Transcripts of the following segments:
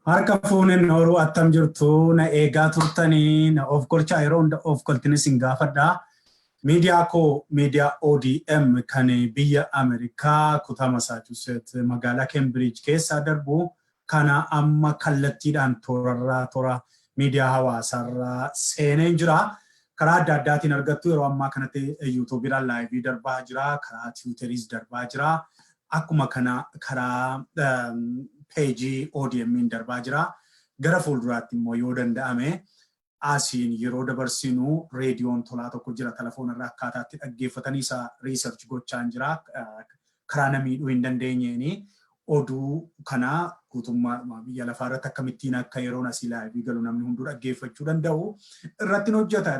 Harka fuuneen horuu attam jirtu na eegaa turtanii na of golchaa yeroo hunda of goltinis hin gaafadha. Miidiyaa koo miidiyaa ODM kan biyya Ameerikaa kutaa Masaachusetts magaalaa Cambridge keessaa darbu kana amma kallattiidhaan toorarraa toora miidiyaa hawaasaarraa seeneen jira. Karaa adda addaatiin argattu yeroo ammaa kanatti yuutuubiidhaan laayivii darbaa jira, karaa tiwiiteriis darbaa jira. Akkuma kana karaa peejii ODM'n darbaa jira. Gara fuulduraatti immoo yoo danda'ame asiin yeroo dabarsinu reediyoon tolaa tokko jira telefoona irraa akkaataatti dhaggeeffatanii isa research gochaan jira. Karaa na miidhuu hin dandeenyeeni oduu kana guutummaadhuma biyya lafaa irratti akkamittiin akka yeroon asii laayivii galu namni hunduu dhaggeeffachuu danda'u irratti hojjeta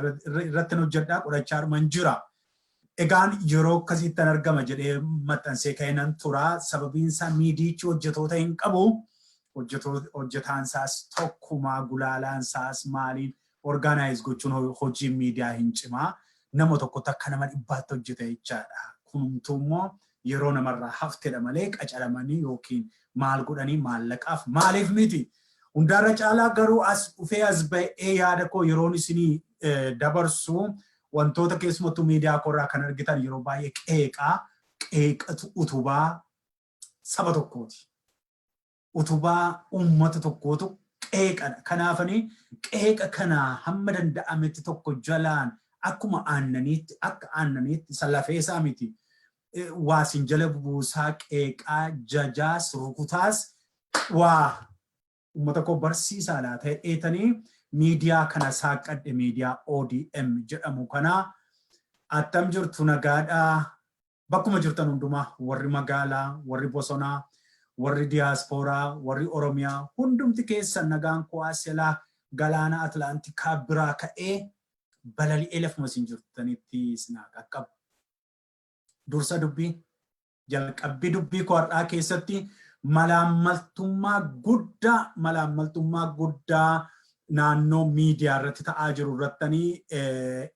irratti hojjedhaa qorachaadhuman jira. Egaan yeroo akkasiittan argama jedhee maxxansee ka'ee nan tura. Sababiin isaa miidiyichi hojjetoota hin qabu. Hojjetaan isaas tokkumaa gulaalaan isaas maaliin orgaanaayiz gochuun hojiin miidiyaa hin cimaa. Nama tokkotti akka nama dhibbaatti hojjeta jechaadha. Kunumtuu immoo yeroo namarraa haftedha malee qacaramanii yookiin maal godhanii maallaqaaf maaliif miti. Hundaarra caalaa garuu as dhufee as ba'ee yaada koo yeroon isinii dabarsu wantoota keessumattuu miidiyaa koorraa kan argitan yeroo baay'ee qeeqaa qeeqatu utubaa saba tokkooti. Utubaa uummata tokkootu qeeqadha. Kanaafanii qeeqa kana hamma danda'ametti tokko jalaan akkuma aannaniitti akka aannaniitti isa lafeesaa miti. Waa sin jala buusaa qeeqaa jajaas rukutaas waa uummata koo barsiisaa laata jedheetanii miidiyaa kana saaqqadhe miidiyaa ODM jedhamu kana attam jirtu nagaadhaa bakkuma jirtan hundumaa warri magaalaa warri bosonaa warri diyaaspooraa warri Oromiyaa hundumti keessan nagaan koo aselaa galaana Atlaantikaa biraa ka'ee balali'ee lafuma isin jirtanitti isin haa qaqqabu. Dursa dubbii jalqabbii dubbii koo har'aa keessatti malaammaltummaa guddaa malaammaltummaa guddaa naannoo miidiyaa irratti ta'aa jiru irrattanii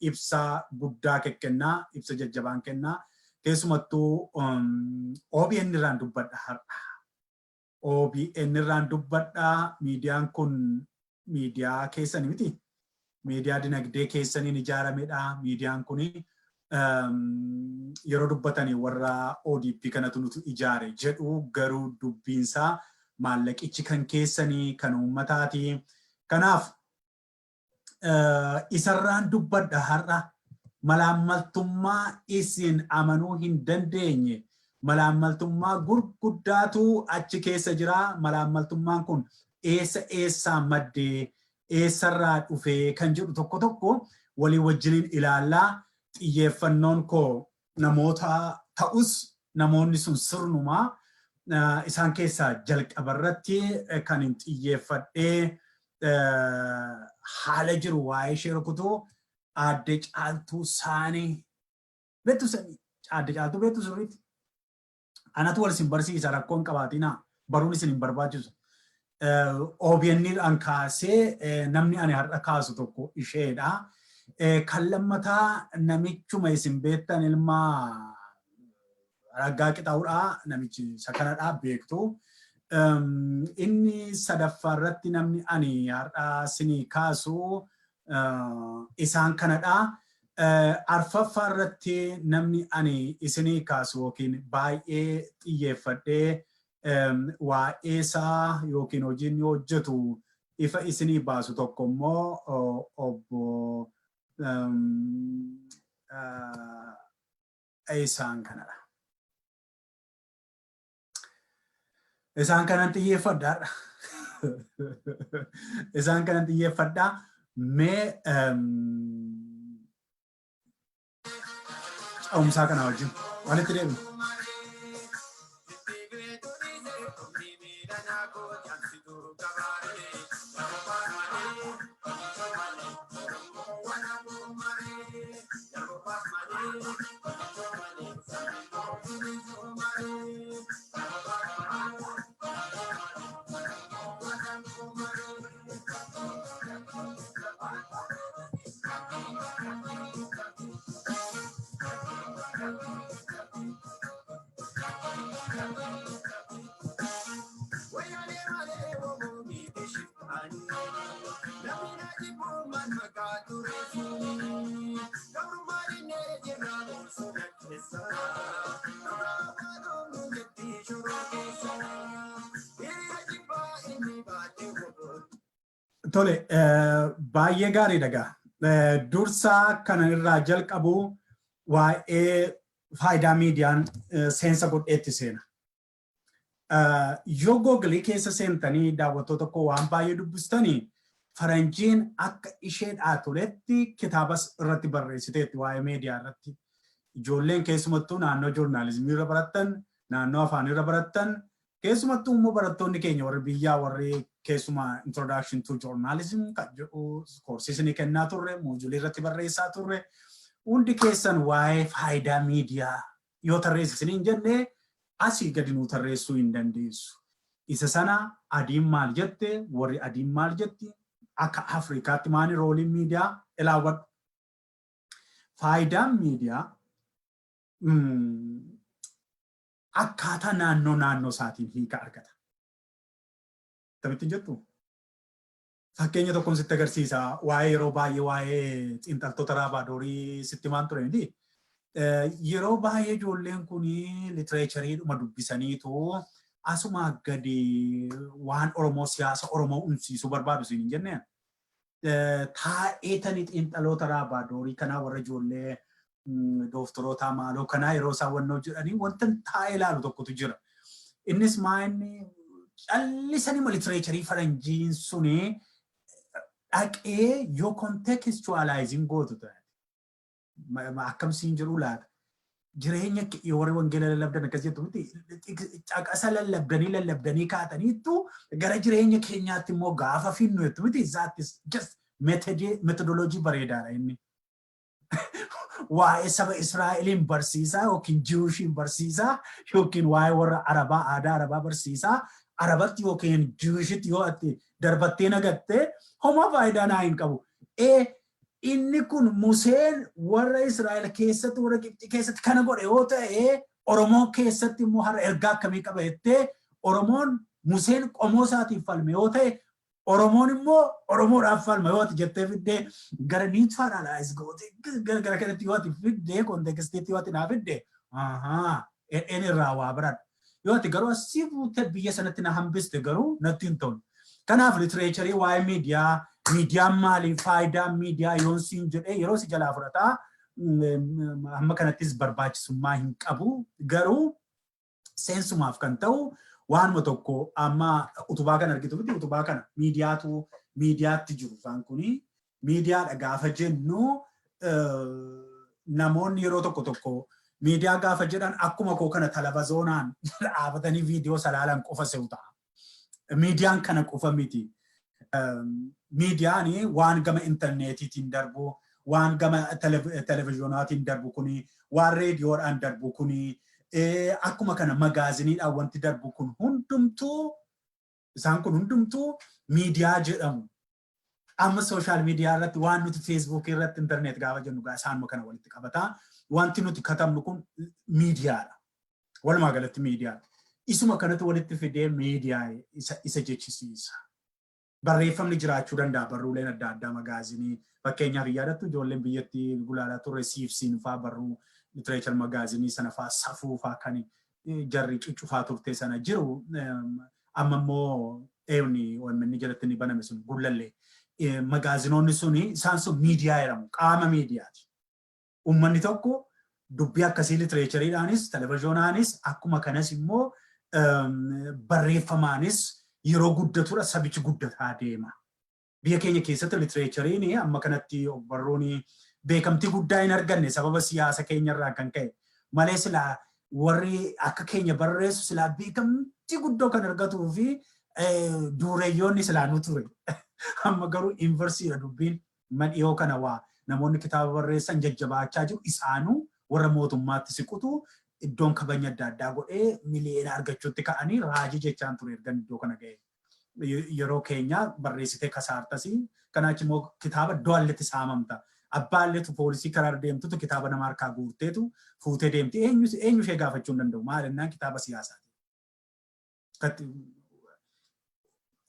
ibsa guddaa kennaa ibsa jajjabaan kennaa keessumattuu OBN irraan dubbadha har'a. OBN irraan dubbadha miidiyaan kun miidiyaa keessani miti. Miidiyaa dinagdee keessaniin ijaaramedha. Miidiyaan kun yeroo dubbatanii warra ODP kanatu nutu ijaare jedhu garuu dubbiinsaa maallaqichi kan keessanii kan uummataati. Kanaaf isarraan dubbadha har'a malaammaltummaa isin amanuu hin dandeenye malaammaltummaa gurguddaatu achi keessa jira. Malaammaltummaan kun eessa eessaa maddee eessarraa dhufee kan jedhu tokko tokko walii wajjiniin ilaallaa xiyyeeffannoon koo namoota ta'us namoonni sun sirnumaa isaan keessaa jalqabarratti kan hin xiyyeeffadhee haala jiru waa'ee ishee rukutuu aadde Caaltuu Saanii beektu aadde Caaltuu beektu sirriitti. Anatu wal isin barsiisa rakkoo hin qabaatinaa baruun isin hin barbaachisu. OBN dhaan kaasee namni ani har'a kaasu tokko isheedha. Kan lammataa namichuma isin beektan ilma Raggaa Qixaa'uudha namichi isa kanadha beektu. Inni sadaffaa irratti namni ani har'a isinii kaasu isaan kanadha. Arfaffaa irratti namni ani isinii kaasu yookiin baay'ee xiyyeeffadhee waa'ee isaa yookiin hojii inni hojjetu ifa isinii baasu tokko immoo obbo isaan kanadha. Isaan kanan xiyyeeffadha. Isaan kanan xiyyeeffadha. Mee ca'umsaa kana wajjin walitti deebina. Tole, baay'ee gaariidha gaa. Dursaa kana irraa jalqabu waa'ee faayidaa miidiyaan seensa godheetti seena. Yoo Google keessa seentanii, daawwattoota koo, waan baay'ee dubbistanii, faranjiin akka isheedhaa toletti kitaabas irratti barreessiteetti waa'ee miidiyaa irratti. Ijoolleen keessumattuu naannoo journalism irra barattan, naannoo afaan irra barattan, keessumattuu immoo barattoonni keenya warri biyyaa, warri keessumaa Introduction to Journalism kan jedhu koorsii isinii kennaa turre, module irratti barreessaa turre, hundi keessan waa'ee faayidaa miidiyaa yoo tarreessisanii hin jenne, asii gadi nuu tarreessuu hin dandeessu. Isa sana adiin maal jette, warri adiin maal jetti, akka Afrikaatti maani roleiin miidiyaa ilaawwadhu. Faayidaan miidiyaa akkaataa naannoo naannoo isaatiin hiika argata. Akkamittiin jettu? Fakkeenya tokkoon sitti agarsiisa. Waa'ee yeroo baay'ee waa'ee xiinxaltoota Raabaadorii sitti maan ture miti. Yeroo baay'ee ijoolleen kun literatureiidhuma dubbisaniitu asuma gadi waan Oromoo, siyaasa Oromoo umsiisuu barbaadu siin hin jennee. Taa'eetanii xiinxaloota Raabaadorii kanaa, warra ijoollee dooftoroota maaloo kanaa, yeroo isaan wannoo jedhanii wanta taa'ee ilaalu tokkotu jira. Innis maa inni callisanii literature faranjiin suni dhaqee yoo contextualizing gootu ta'e, akkamsiin jedhu laata? Jireenya warri wangeela lallabdan akkas jettu miti, caqasa lallabdanii lallabdanii kaataniittu gara jireenya keenyaatti immoo gaafa finnu jettu miti. That is just methodology bareedaadha inni. Waa'ee saba Israa'eliin barsiisaa yookiin Jewishiin barsiisaa yookiin waa'ee warra Arabaa, aadaa Arabaa barsiisaa, Arabatti yookiin Jewishitti yoo ati darbattee nagattee, homaa faayidaa naa hin qabu. Ee, inni kun Museen warra Israa'el keessatti, warra Gibxii keessatti kana godhe yoo ta'e, Oromoo keessatti immoo har'a ergaa akkamii qaba jettee, Oromoon Museen qomoo isaatiif falme yoo ta'e, Oromoon immoo Oromoodhaaf falma yoo ati jettee fiddee, gara neutralize goote, gara kanatti yoo ati fiddee, contextiitti yoo ati naa fidde, ahaa, een irraa waa baradha. Yoo ati garuu asii buutee biyya sanatti na hambiste garuu natti hin tolu. Kanaaf literature waa'ee miidiyaa, miidiyaan maali, faayidaan miidiyaa yoon siin jedhee, yeroo si jalaa fudhataa, hamma kanattis barbaachisummaa hin qabu. Garuu seensumaaf kan ta'u waanuma tokko, amma utubaa kana argitu miti, utubaa kana miidiyaatu miidiyaatti jiru. Isaan kuni miidiyaadha gaafa jennu, namoonni yeroo tokko tokko miidiyaa gaafa jedhan akkuma koo kana televisioonaan dhaabatanii viidiyoo salaalan qofa se'u ta'a. Miidiyaan kana qofa miti. Miidiyaan waan gama intarneetiitiin darbu, waan gama televisioonaatiin darbu kuni, waan reediyoodhaan darbu kuni, akkuma kana magaaziniidhaan wanti darbu kun hundumtuu, isaan kun hundumtuu miidiyaa jedhamu. Amma social media irratti waan nuti Facebookii irratti, internet gaafa jennu isaanuma kana walitti qabataa. Wanti nuti katabnu kun miidiyaadha. Walumaa galatti miidiyaadha. Isuma kanatti walitti fidee miidiyaa isa jechisiisa. Barreeffamni jiraachuu danda'a, barruuleen adda addaa, magaazinii, fakkeenyaaf yaadattu, ijoolleen biyyatti gulaalaa turre, Siifsiin faa, barruu literature magaazinii sana faa, Safuu faa, kan jarri cuccufaa turte sana jiru. Amma immoo eewni OMN jalatti inni baname sun, Gullallee, magaazinoonni suni, isaan sun miidiyaa jedhamu, qaama miidiyaati. Uummanni tokko dubbii akkasii literatureiidhaanis, televisioonaanis, akkuma kanas immoo barreeffamaanis yeroo guddatudha, sabichi guddataa deema. Biyya keenya keessatti literatureiin amma kanatti ogbarruun beekamtii guddaa hin arganne sababa siyaasa keenyarraa kan ka'e malee, silaa warri akka keenya barreessu silaa beekamtii guddoo kan argatuu fi dureeyyoonni silaa nu ture. Amma garuu inverseiidha dubbiin. Dhiyoo kana waa namoonni kitaaba barreessan jajjabaachaa jiru, isaanuu warra mootummaatti siqutu iddoon kabajni adda addaa godhee miliyoona argachuutti ka'anii. Raajii jechaan ture ergan iddoo kana ga'e. Yeroo keenya barreessitee kasaartasii, kanaachi immoo kitaaba iddoo alletti saamamta. Abbaalleetu poolisii karaa deemtutu kitaaba nama harkaa guurteetu fuutee deemti. Eenyu eenyu ishee gaafachuu hin danda'u. Maal jennaan, kitaaba siyaasaati.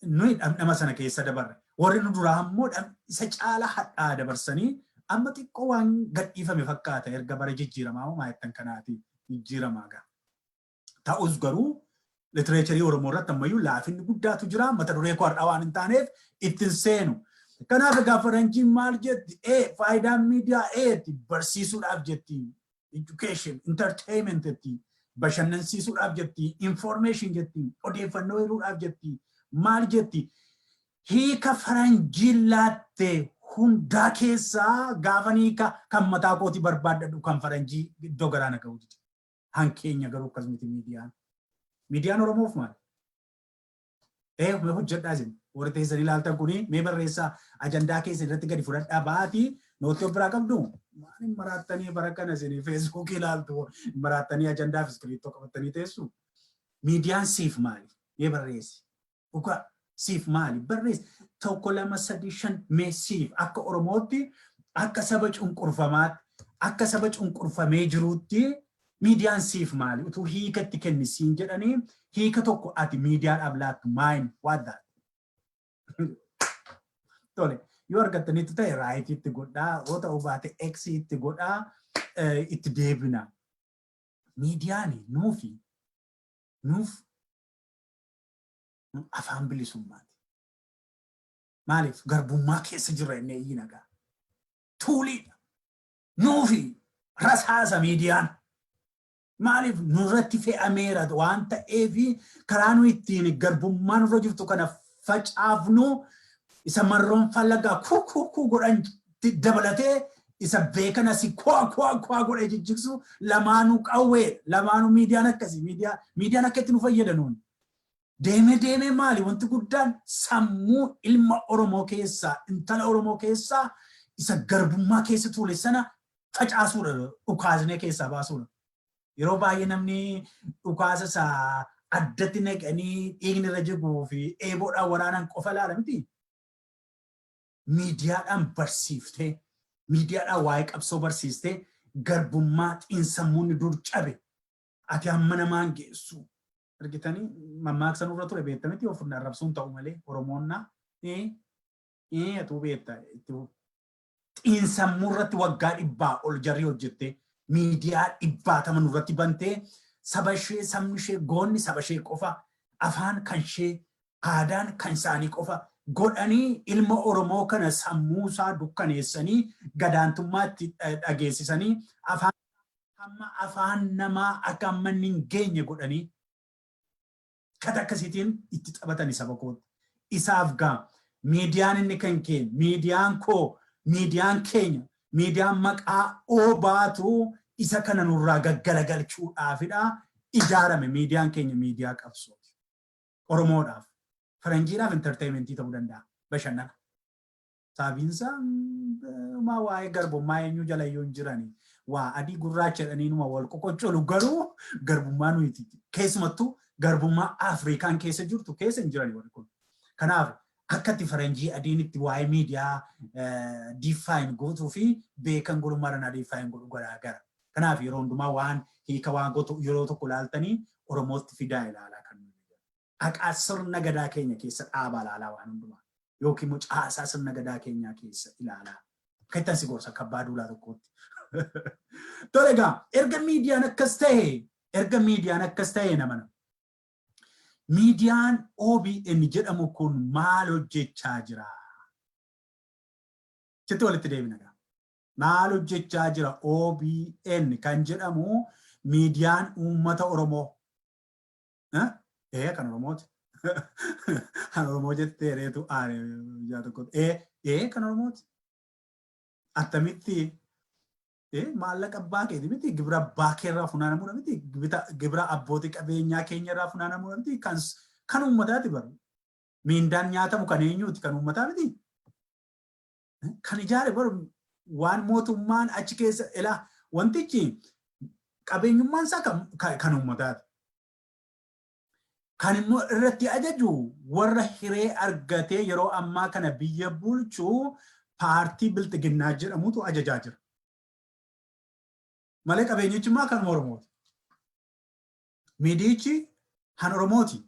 Nuyi dhamdhama sana keessa dabarre. Warri nu duraa immoo isa caala hadhaa dabarsanii, amma xiqqoo waan gadhiifame fakkaata erga bara jijjiiramaa moo maayettan kanaati jijjiiramaa ga'a. Ta'us garuu Literature Oromoo irratti ammayyuu laafinni guddaatu jira. Mata duree koo har'aa waan hin taaneef ittiin seenu. Kanaaf egaa faranjiin maal jetti? Faayidaan miidiyaa eeti barsiisuudhaaf jetti. Education, entertainment jetti. Bashannansiisuudhaaf jetti. Information jetti. Odeeffannoo hiruudhaaf jetti. Maal jetti? Hiika faranjiin laatte hundaa keessaa gaafa hiika kan mataa kootii barbaaddadhu kan faranjii iddoo garaana ga'u dide. Hankeenya garuu akkasumatti miidiyaan. Miidiyaan Oromoof maali? Mee hojjedhaa isin. Warri teessan ilaaltan kuni mee barreessaa, ajandaa keessan irratti gadi fudhadhaa ba'aatii nootii of biraa qabdu. Maal maraattanii bara kana isin Feesbuukii ilaaltu, maraattanii ajandaa fi iskiriiptoo qabattanii teessu? Miidiyaan siif maali? Mee barreessi. Dhugaa siif maali? Barreessi. Tokko, lama, sadi, shan, mee siif akka Oromootti, akka saba cunqurfamaatti, akka saba cunqurfamee jiruutti miidiyaan siif maali? Utuu hiika itti kenni siin jedhanii, hiika tokko ati miidiyaadhaaf laattu maayin what that? Tole, yoo argattanitti ta'e right itti godhaa, yoo ta'uu baate X itti godhaa, itti deebina. Miidiyaan nuuf afaan bilisummaati. Maaliif? Garbummaa keessa jirra inni iyyi nagaa. Tuuliidha. Nuufi rasaasa miidiyaan. Maaliif? Nurratti fe'ameera waan ta'eef, karaa nu ittiin garbummaa nurra jirtu kana facaafnu, isa marroon fallagaa kuu godhan dabalatee, isa beekan asii kuwa kuwa kuwa godhee jijjigsu, lamaanuu qawwee, lamaanuu miidiyaan akkasii. Miidiyaan akka itti nu fayyada nuuni. Deemee deemee maali wanti guddaan? Sammuu ilma Oromoo keessaa, intala Oromoo keessaa isa garbummaa keessa tuule sana facaasuudha, dhukaasnee keessaa baasuudha. Yeroo baay'ee namni dhukaasa isaa addatti naqanii dhiigni irra jiguu fi eeboodhaan waraanan qofa ilaala miti. Miidiyaadhaan barsiiftee, miidiyaadhaan waa'ee qabsoo barsiistee, garbummaa xiinsammuun dur cabe ati hamma namaan geessu. Argitanii, mammaaksa nurra ture beektamiti, of arrabsuun ta'u malee Oromoonnaa atuu beekta. Xiinsammuu irratti waggaa 100 ol jarri hojjette, miidiyaa dhibbaatama nurratti bantee, saba ishee, sabni ishee goonni saba ishee qofa, afaan kan ishee, aadaan kan isaanii qofa godhanii, ilma Oromoo kana sammuu isaa dukkaneessanii, gadaantummaatti dhageessisanii, afaan hamma afaan namaa akka amma inni hin geenye godhanii, kata akkasiitiin itti taphatani saba kootti. Isaaf gaa miidiyaan inni kan kee, miidiyaan koo, miidiyaan keenya, miidiyaan maqaa oobaatu isa kana nurraa gaggalagalchuudhaafidha ijaarame. Miidiyaan keenya miidiyaa qabsooti. Oromoodhaaf. Faranjiidhaaf entertainmentii ta'uu danda'a. Bashannana. Sababiinsa maa waa'ee garbummaa eenyu jala iyyuu hin jirani. Waa adii gurraacha jedhanii numa wal qoqoccolu, garuu garbummaa nuyi, keessumattuu garbummaa Afrikaan keessa jirtu keessa hin jirani warri kun. Kanaaf akka itti faranjii adiin itti waa'ee miidiyaa define gootuu fi beekan gulummaadhaan define godhu garaagara. Kanaaf yeroo hundumaa waan hiika waan gootu yeroo tokko ilaaltanii Oromootti fidaa ilaalaa kan nuyi. Haqaa sirna gadaa keenya keessa dhaabaa ilaalaa waan hundumaa. Yookiin immoo caasaa sirna gadaa keenyaa keessa ilaalaa. Akka ittiin si gorsa akka abbaa duulaa tokkootti. Tole egaa, erga miidiyaan akkas ta'e namana. Miidiyaan OBN jedhamu kun maal hojjechaa jira? Sitti walitti deebina gaa. Maal hojjechaa jira OBN kan jedhamu, miidiyaan uummata Oromoo? Ee, kan Oromooti. Kan Oromoo jettee reetu aare guyyaa tokko. Ee, kan Oromooti. Attamitti? Maallaqa abbaa keeti miti, gibira abbaa keerraa funaanamuudha miti, gibira abbootii qabeenyaa keenyarraa funaanamuudha miti, kan uummataati baru. Miindaan nyaatamu kan eenyuuti? Kan uummataa miti. Kan ijaare baru waan mootummaan achi keessa ilaa, wantichi qabeenyummaan isaa kan uummataati. Kan immoo irratti ajaju warra hiree argatee yeroo ammaa kana biyya bulchu, paartii Bilxiginnaa jedhamutu ajajaa jira. Malee qabeenyichi immoo kan Oromooti. Miidiyichi kan Oromooti.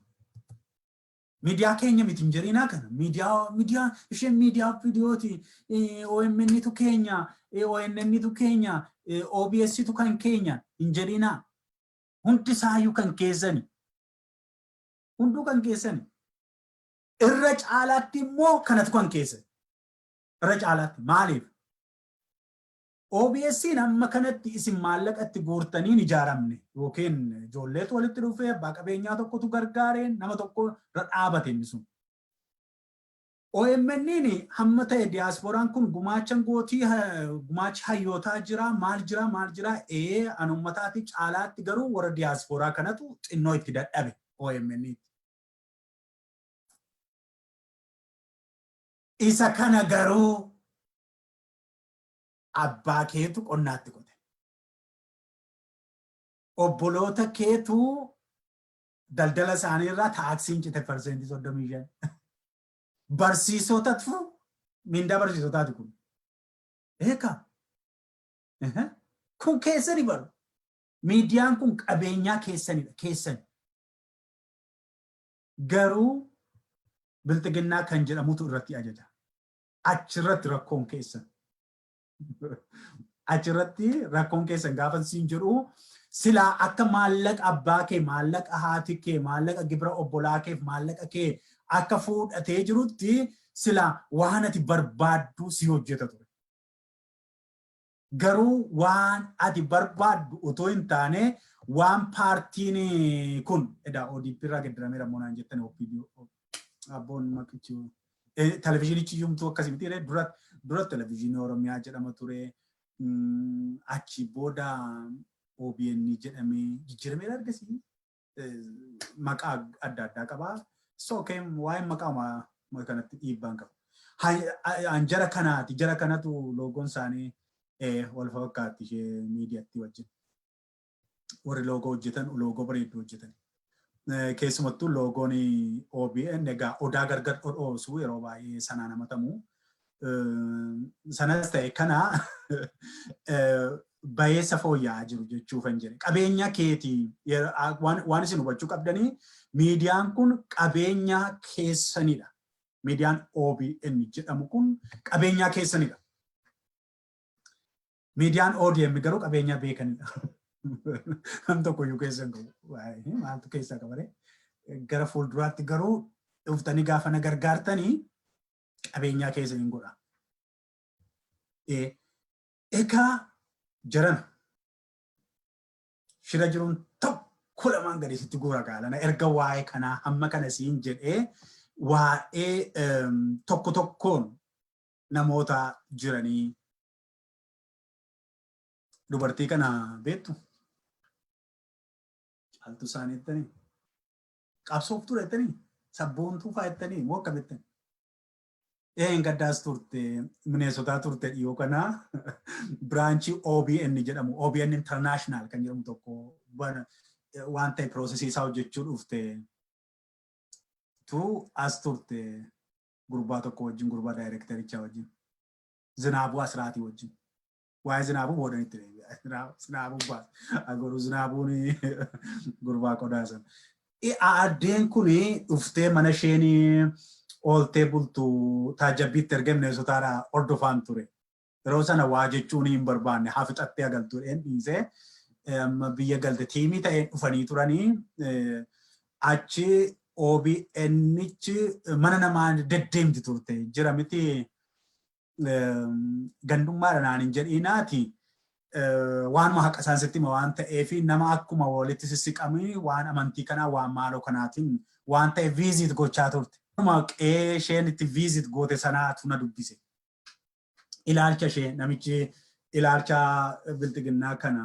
Miidiyaa keenya miti hin jedhinaa kana. Miidiyaa isheen miidiyaa viidiyooti. OMN tu keenya, ONN tu keenya, OBS tu kan keenya hin jedhinaa. Hundi isaayyuu kan keessani. Hunduu kan keessani. Irra caalaatti immoo kanatu kan keessan. Irra caalaatti maaliif? OBS'n amma kanatti isin maallaqa itti guurtanii hin ijaaramne yookiin ijoolleetu walitti dhufee, abbaa qabeenyaa tokkotu gargaaree, nama tokko irra dhaabate inni sun. OMN'n hamma ta'e diyaaspooraan kun gumaachan gootii, gumaachi hayyootaa jira, maal jira, maal jira, ee an uummataati caalaatti garuu warra diyaaspooraa kanatu xinnoo itti dadhabe OMN. Isa kana garuu abbaa keetu qonnaatti qote. Obboloota keetu daldala isaanii irraa taaksiin cite 35%. Barsiisotatu mindaa barsiisotaati kun. Eekaa. Kun keessani baru. Miidiyaan kun qabeenyaa keessanidha. Keessani. Garuu bilxiginnaa kan jedhamutu irratti ajaja. Achirratti rakkoon keessan. Achirratti rakkoon keessan gaafa siin jedhu, silaa akka maallaqa abbaa kee, maallaqa haati kee, maallaqa gibira obbolaa keef, maallaqa kee akka fuudhatee jirutti silaa waan ati barbaaddu si hojjeta ture. Garuu waan ati barbaaddu otoo hin taane waan paartiin kun edaa ODP irraa geddarameera immoo naan jettan, OPD abboon maqichi televizyiinichi yumtuu akkasii miti dura dura Televizyiinii Oromiyaa jedhama ture, achi booda OBN jedhamee jijjiirameera, ergasii maqaa adda addaa qabaa. So okay, waa'een maqaa kanatti dhiibbaan qaba. An jara kanaati, jara kanatu loogoon isaanii wal fakkaatti ishee miidiyaatti wajjin. Warri loogoo hojjetan loogoo bareedduu hojjetan. Keessumattuu loogoon OBN egaa odaa gargar dhodhoosu yeroo baay'ee sanaan hamatamu. Sanas ta'e kana bayeessa fooyya'aa jiru jechuufan jedhe. Qabeenya keetii waan isin hubachuu qabdanii, miidiyaan kun qabeenya keessanidha. Miidiyaan OBN jedhamu kun qabeenyaa keessanidha. Miidiyaan ODM garuu qabeenya beekanidha. Nam tokko iyyuu keessa hin qabu. Maaltu keessaa qabare? Gara fuulduraatti garuu dhuftanii gaafa na gargaartanii qabeenyaa keessa hin godha. Egaa jarana shira jiruun tokko lamaan gadi sitti guura gaalana. Erga waa'ee kanaa hamma kana siin jedhee, waa'ee tokko tokkoon namoota jiranii, dubartii kana beektu, caaltuu isaanii jettanii, qabsooftuu jettanii, sabboontuu fa'aa jettanii moo akkam jettanii? Een gaddaas turte, Mineesotaa turte. Dhiyoo kana branch OBN jedhamu, OBN International kan jedhamu tokko waan ta'e process isaa hojjechuu dhufte tu as turte, gurbaa tokko wajjin, gurbaa daayirektarichaa wajjin, Zinaabuu Asraatii wajjin. Waa'ee Zinaabuu boodan itti deebi'a. Zinaabuu baas. Agoruu Zinaabuun gurbaa qodaa sana. Addeen kun dhuftee mana isheen ooltee bultu taajabbiitti erga Mineesotaadhaa hordofaan ture. Yeroo sana waa jechuun hin barbaanne, haa fixattee agaltuudhaan dhiisee amma biyya galte. Team ta'een dhufanii turanii achi OBNichi mana namaa deddeemti turte jira miti. Gandummaadha naan hin jedhiinaati, waanuma haqa isaan sitti hima waan ta'eef, nama akkuma walitti sissiqamii waan amantii kanaa, waan maaloo kanaatiin waan ta'e visit gochaa turte. Qe'ee isheen itti visit goote sanaatu na dubbise. Ilaalcha ishee, namichi ilaalcha bilxiginnaa kana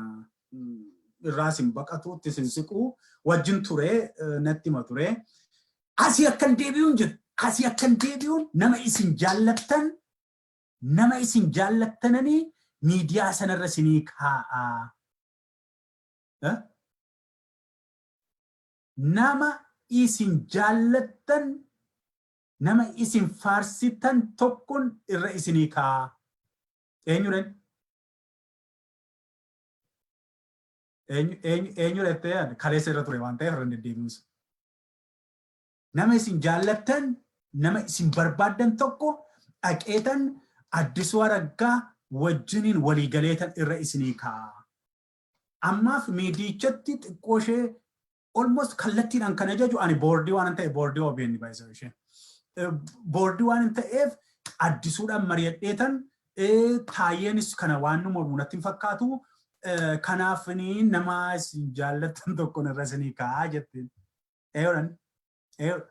irraas hin baqatu, itti sinsiqu wajjin ture, natti hima ture. Asii akkan deebi'uun jedhu, asii akkan deebi'uun nama isin jaallattan, nama isin jaallattananii miidiyaa sanarra isinii kaa'aa. Nama isin jaallattan, nama isin faarsitan tokkoon irra isinii kaa'aa. Eenyuren? Eenyu jettee kaleessa irra ture waan ta'eef irra deddeebi'uus. Nama isin jaallattan, nama isin barbaaddan tokko dhaqeetan Addisuu Araggaa wajjiniin waliigaleetan irra isinii kaa'a. Ammaaf miidiyichatti xiqqoo ishee Almost kallattiidhaan kan ajaju ani boordii waan ta'e, boordii OBN baay'isa ishee. Boordii waan ta'eef addisuudhaan mari'adheetan, taayyeenis kana waan nu mormu natti hin fakkaatu. Kanaaf nama isin jaallattan tokko irra isinii kaa'aa jetteen. Eeyoodhaan eeyoodha.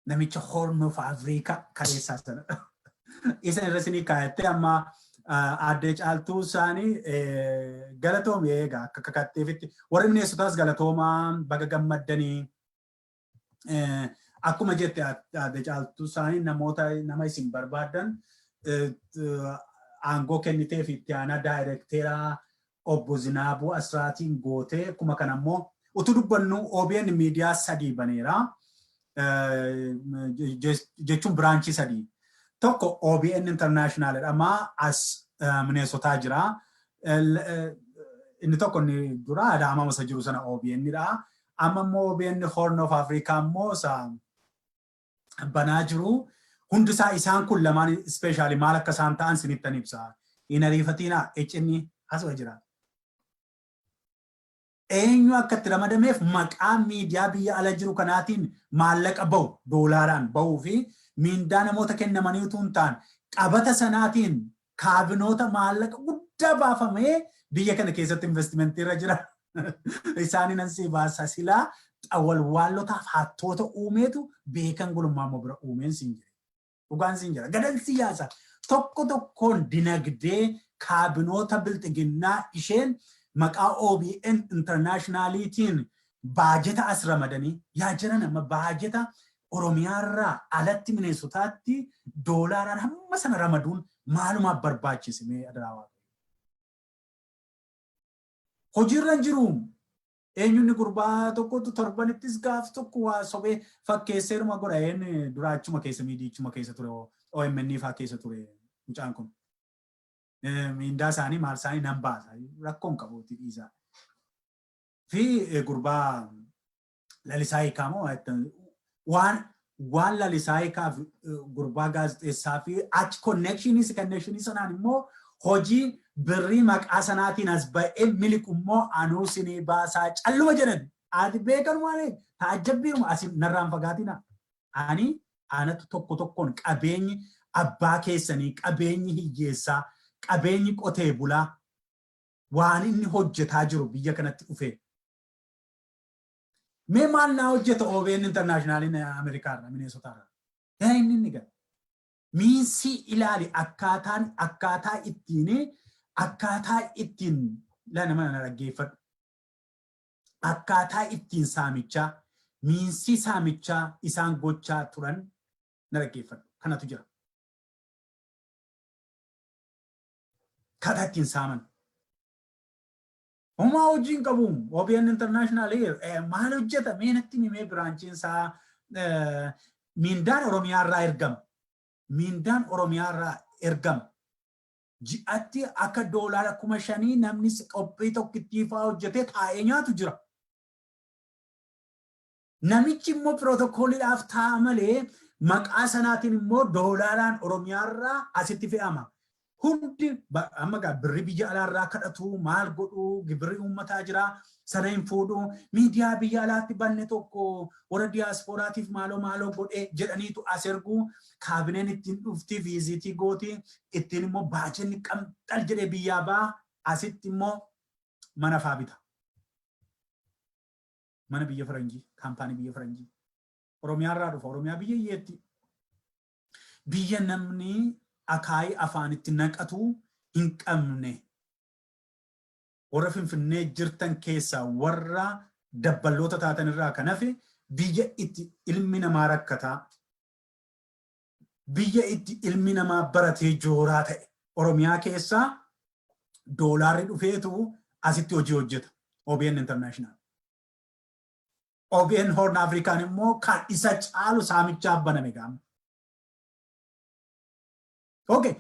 Namicha Horn of Africa kaleessaa sana. Isa irra isinii kaa'attee amma Addee Caaltuu isaanii galatoome egaa akka kakatteefitti. Warri Mineessotaas galatoomaa, baga gammaddanii. Akkuma jette Addee Caaltuu isaanii namoota nama isin barbaaddan aangoo kennitee fi itti aanaa daayirekteeraa obbo Zinaabuu Asraatiin gootee. Akkuma kana immoo utuu dubbannu OBN miidiyaa sadii baneera. Jechuun branchii sadii. Tokko OBN International jedhama, as Mineesotaa jira. Inni tokko inni dura Adaama masa jiru sana OBN dha. Amma immoo OBN Horn of Africa immoo isa banaa jiru. Hundisaa isaan kun lamaan specially maal akka isaan ta'an sinittan ibsa. Hin ariifatinaa, iccinni asuma jira. Eenyu akka itti ramadameef maqaa miidiyaa biyya ala jiru kanaatiin maallaqa bahu, doolaaraan bahuu fi miindaa namoota kennamanii utuu hin taane, qabata sanaatiin kaabinoota maallaqa guddaa baafamee biyya kana keessatti investimentii irra jira. Isaanii nan sii baasa, silaa xawalwaallotaaf hattoota uumeetu beekan gulummaa immoo bira uumeen siin jira. Dhugaan siin jira. Gadan siyaasa tokko tokkoon dinagdee kaabinoota bilxiginnaa isheen maqaa OBN Internationaliitiin baajeta as ramadanii yaa jiran, amma baajeta Oromiyaarraa alatti Mineesotaatti doolaaraan hamma sana ramaduun maalumaaf barbaachise mee adaraa Waaqayyo? Hojiirra hin jiru. Eenyunni gurbaa tokkotu torbanittis gaaf tokko waa sobee fakkeesseeruma godha. Een dura achuma keessa, miidiyichuma keessa ture, OMN faa keessa ture mucaan kun. Miindaa isaanii maal isaanii nan baasa, rakkoon qabuutti dhiisaa. Fi gurbaa Lalisaa Hiikaa moo waan Lalisaa Hiikaa fi gurbaa gaazexeessaa fi achi connectionii sanaan immoo hojii birrii maqaa sanaatiin as ba'ee miliqu immoo anuu sinii baasaa calluma jedhan. Ati beekanumaan taajjabbiiruma asin narraan fagaatina. Ani anatu tokko tokkoon qabeenyi abbaa keessanii, qabeenyi hiyyeessaa, qabeenyi qotee bulaa waan inni hojjetaa jiru biyya kanatti dhufe. Mee maal naa hojjeta OBN Internationaliin Ameerikaarra, Mineesotaarra? Inni inni gara. Meansii ilaali, akkaataan akkaataa ittiin nama na dhaggeeffadhu. Akkaataa ittiin saamichaa, meansii saamichaa isaan gochaa turan na dhaggeeffadhu. Kanatu jira. Akkaataa ittiin saaman. Homaa hojii hin qabu. OBN International maal hojjeta? Mee natti himee, branchiin isaa miindaan Oromiyaa irraa ergama. Miindaan Oromiyaa irraa ergama. Ji'atti akka $5,000 namni qophii tokkittii fa'aa hojjetee taa'ee nyaatu jira. Namichi immoo pirootokooliidhaaf taa'a malee maqaa sanaatiin immoo doolaaraan Oromiyaa irraa asitti fe'ama. Hundi amma gaa birri biyya alaarraa kadhatu, maal godhu, gibirri uummataa jira, sana hin fuudhu. Miidiyaa biyya alaatti banne tokko warra diyaaspooraatiif maaloo maaloo godhe jedhaniitu as ergu. Kaabineen ittiin dhufti, visitii gooti, ittiin immoo baajenni qamxal jedhee biyyaa ba'a, asitti immoo mana faa bita. Mana biyya faranjii, kaampaanii biyya faranjii. Oromiyaarraa dhufa, Oromiyaa biyya hiyyeetti. Biyya namni akaayii afaanitti naqatu hin qabne. Warra Finfinnee jirtan keessaa warra dabballoota taatan irraa kan hafe, biyya itti ilmi namaa rakkataa, biyya itti ilmi namaa baratee jooraa ta'e Oromiyaa keessaa doolaarri dhufeetu asitti hojii hojjeta. OBN International. OBN Horn Afrikaan immoo kan isa caalu saamichaaf baname gaama. Okay.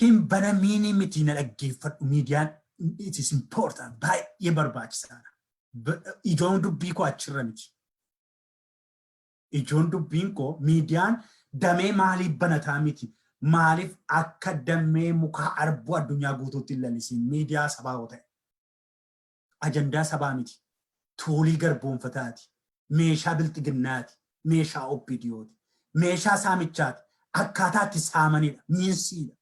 Hin banamiini miti, na dhaggeeffadhu, miidiyaan it is important, baay'ee barbaachisaadha. Ijoon dubbii koo achirra miti. Ijoon dubbiin koo miidiyaan damee maaliif banataa miti. Maaliif akka damee mukaa arbuu addunyaa guutuutti hin lalisiin miidiyaa sabaa yoo ta'e? Ajandaa sabaa miti. Toolii garboonfataati. Meeshaa bilxiginnaati. Meeshaa OPDOti. Meeshaa saamichaati. Akkaataa itti saamanidha. Meansiidha.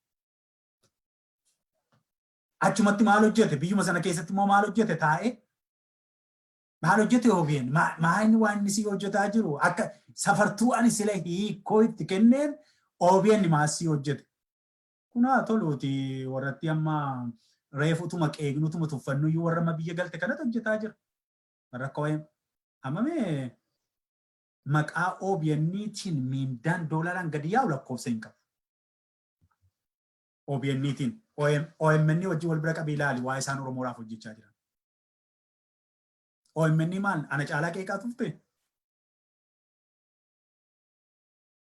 Achumatti maal hojjete? Biyyuma sana keessatti immoo maal hojjete taa'ee? Maal hojjete OBN? Maal waan inni si hojjetaa jiru? Akka safartuu ani sila hiikoo itti kenneen OBN maal si hojjete? Kunaa toluuti, warratti amma reefu utuma qeeqnu, utuma tuffannu iyyuu, warra amma biyya galte kanatu hojjetaa jira. Warra akka OM. Amma mee maqaa OBN'tiin miindaan doolaaraan gadi yaa'u lakkoofsa hin qabu. OBN'tiin OMN wajjin wal bira qabii ilaali waa isaan Oromoodhaaf hojjechaa jiran. OMN maal ana caalaa qeeqaa turte?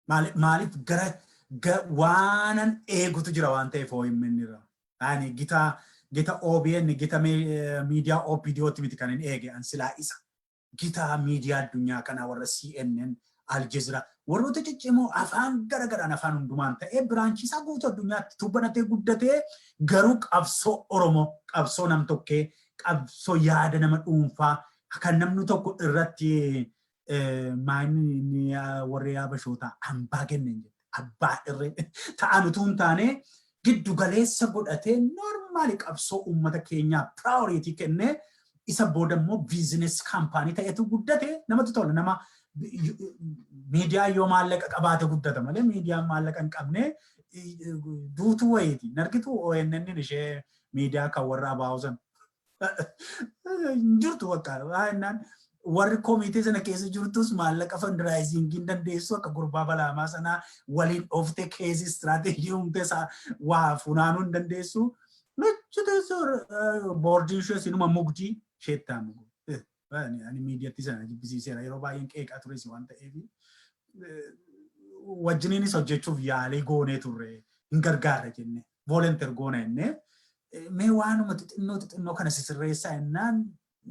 Maaliif gara waanan eegutu jira waan ta'eef OMN irraa. Ani gita OBN, gita miidiyaa OPDOtti miti kan hin eege an silaa isa. Gita miidiyaa addunyaa kanaa warra CNN, Al Jazeera, warroota ciccimoo afaan garagaraan, afaan hundumaan ta'ee, branchii isaa guutuu addunyaatti tubbanatee guddatee, garuu qabsoo Oromoo, qabsoo nam-tokkee, qabsoo yaada nama dhuunfaa kan namni tokko irratti maayini warri Habashootaa hambaa kennan jette abbaa irree ta'an utuu hin taane, giddu galeessa godhatee, normally qabsoo uummata keenyaa priority kennee, isa booda immoo business company ta'etu guddate namatti tola. Nama miidiyaa yoo maallaqa qabaate guddata malee, miidiyaan maallaqa hin qabne duutuu wayiiti. Nargitu ONN ishee miidiyaa kan warra abaa'usan hin jirtu bakka jennaan, warri komitee sana keessa jirtus maallaqa fundraisingii hin dandeessu, akka gurbaa balaamaa sanaa waliin dhooftee keessa strategy uumtee waa funaanuu hin dandeessu. Nuchi teessoo boordiin ishee sinuma mugdii isheetti mugu. Ani miidiyaatti sana jibbisiiseera, yeroo baay'een qeeqaa tures waan ta'eef, wajjiniinis hojjechuuf yaalii goonee turre, hin gargaarra jenne, volunteer goona jennee, mee waanuma xixinnoo xixinnoo kana sisirreessaa jennaan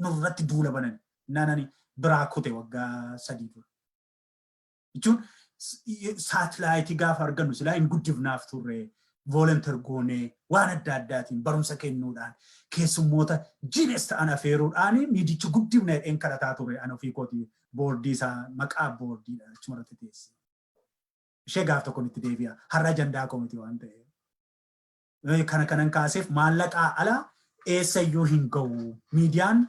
nurratti duula banan. Naan ani biraa kute waggaa 3 dura. Jechuun saatilaayitii gaafa argannu silaa hin guddifnaaf turre, volunteer goonee, waan adda addaatiin barumsa kennuudhaan, keessummoota genius ta'an afeeruudhaan miidichi guddifna jedheen kadhataa ture ani ofii kooti, boordii isaa maqaa boordiidha achumarratti teesse. Ishee gaaf tokko itti deebi'a. Har'a ajandaa koo miti waan ta'eef. Kana kanan kaaseef maallaqaa ala eessayyuu hin ga'u. Miidiyaan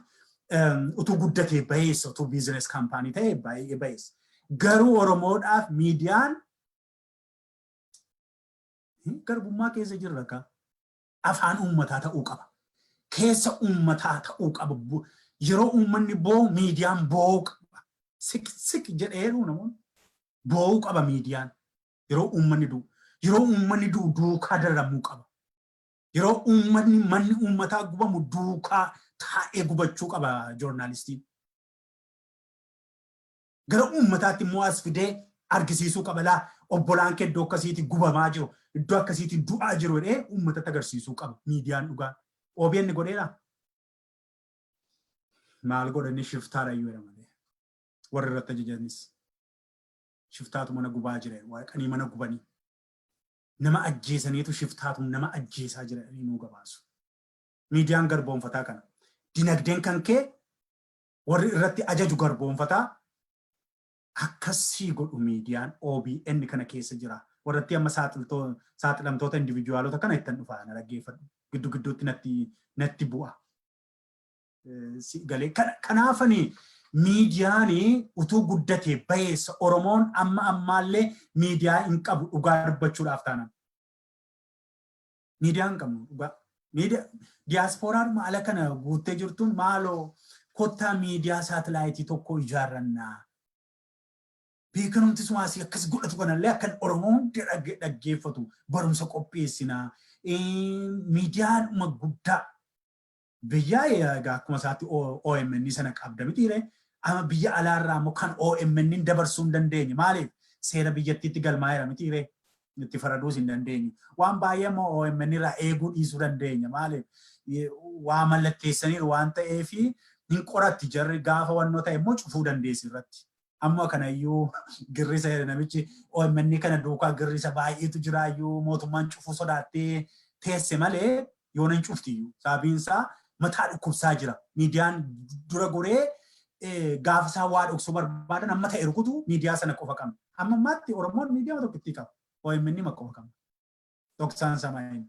utuu guddatee baheessa, utuu business company ta'e baay'ee baheessa. Garuu Oromoodhaaf miidiyaan garbummaa keessa jirra ka. Afaan uummataa ta'uu qaba. Keessa uummataa ta'uu qaba. Yeroo uummanni boo'u miidiyaan boo'uu qaba. Sik sik jedheeru namoonni. Boo'uu qaba miidiyaan. Yeroo uummanni du'u. Yeroo uummanni du'u duukaa dararamuu qaba. Yeroo uummanni, manni uummataa gubamu duukaa taa'ee gubachuu qaba joornaalistiin. Gara uummataatti immoo as fidee argisiisuu qaba, laa obbolaan kee iddoo akkasiitti gubamaa jiru, iddoo akkasiitti du'aa jiru jedhee uummatatti agarsiisuu qaba miidiyaan dhugaa. OBN godheera. Maal godhani, shiftaadha iyyuu jedha malee. Warri irratti ajajanis. Shiftaatu mana gubaa jira, waaqanii mana gubanii. Nama ajjeesaniitu shiftaatu nama ajjeesaa jira nuu gabaasu. Miidiyaan garboonfataa kana. Dinagdeen kan kee warri irratti ajaju garboonfataa akkasii godhu, miidiyaan OBN kana keessa jira. Warratti amma saaxilamtoota individualota kana ittan dhufaa na dhaggeeffadhu. Giddu gidduutti natti bu'a. Galee kanaafani miidiyaan utuu guddatee baheessa. Oromoon amma ammaallee miidiyaa hin qabu, dhugaa dubbachuudhaaf taanaan. Miidiyaa hin qabnu dhugaa. Diyaasporaan ala kana guuttee jirtuun maaloo kottaa miidiyaa saatilaayitii tokko ijaarrannaa. Beekanumti sumaasii akkas godhatu kanallee akkan Oromoo hundi dhaggeeffatu barumsa qopheessinaa. Miidiyaadhuma guddaa biyyaa egaa akkuma isaatti OMN sana qabda mitiire. Amma biyya alaarraa immoo kan OMN dabarsuu hin dandeenye, maaliif, seera biyyattiitti galmaa'eera mitiire, itti faraduus hin dandeenyu. Waan baay'ee immoo OMN irraa eeguu dhiisuu dandeenya, maaliif, waa mallatteessaniiru waan ta'eef, hin qoratti jarri, gaafa wannoo ta'e immoo cufuu dandeessi irratti. Amma kanayyuu girrisa namichi OMN kana duukaa girrisa baay'eetu jiraayyuu mootummaan cufuu sodaattee teesse malee yoona hin cuftiyyuu. Sababiin isaa Mataa dhukkubsaa jira. Miidiyaan dura goree gaafa isaan waa dhoksuu barbaadan amma ta'e rukutu miidiyaa sana qofa qabna. Amma ammaatti Oromoon miidiyaa tokkittii qaba. OMN ma qofa qabna. Dhoksaan samaa inni.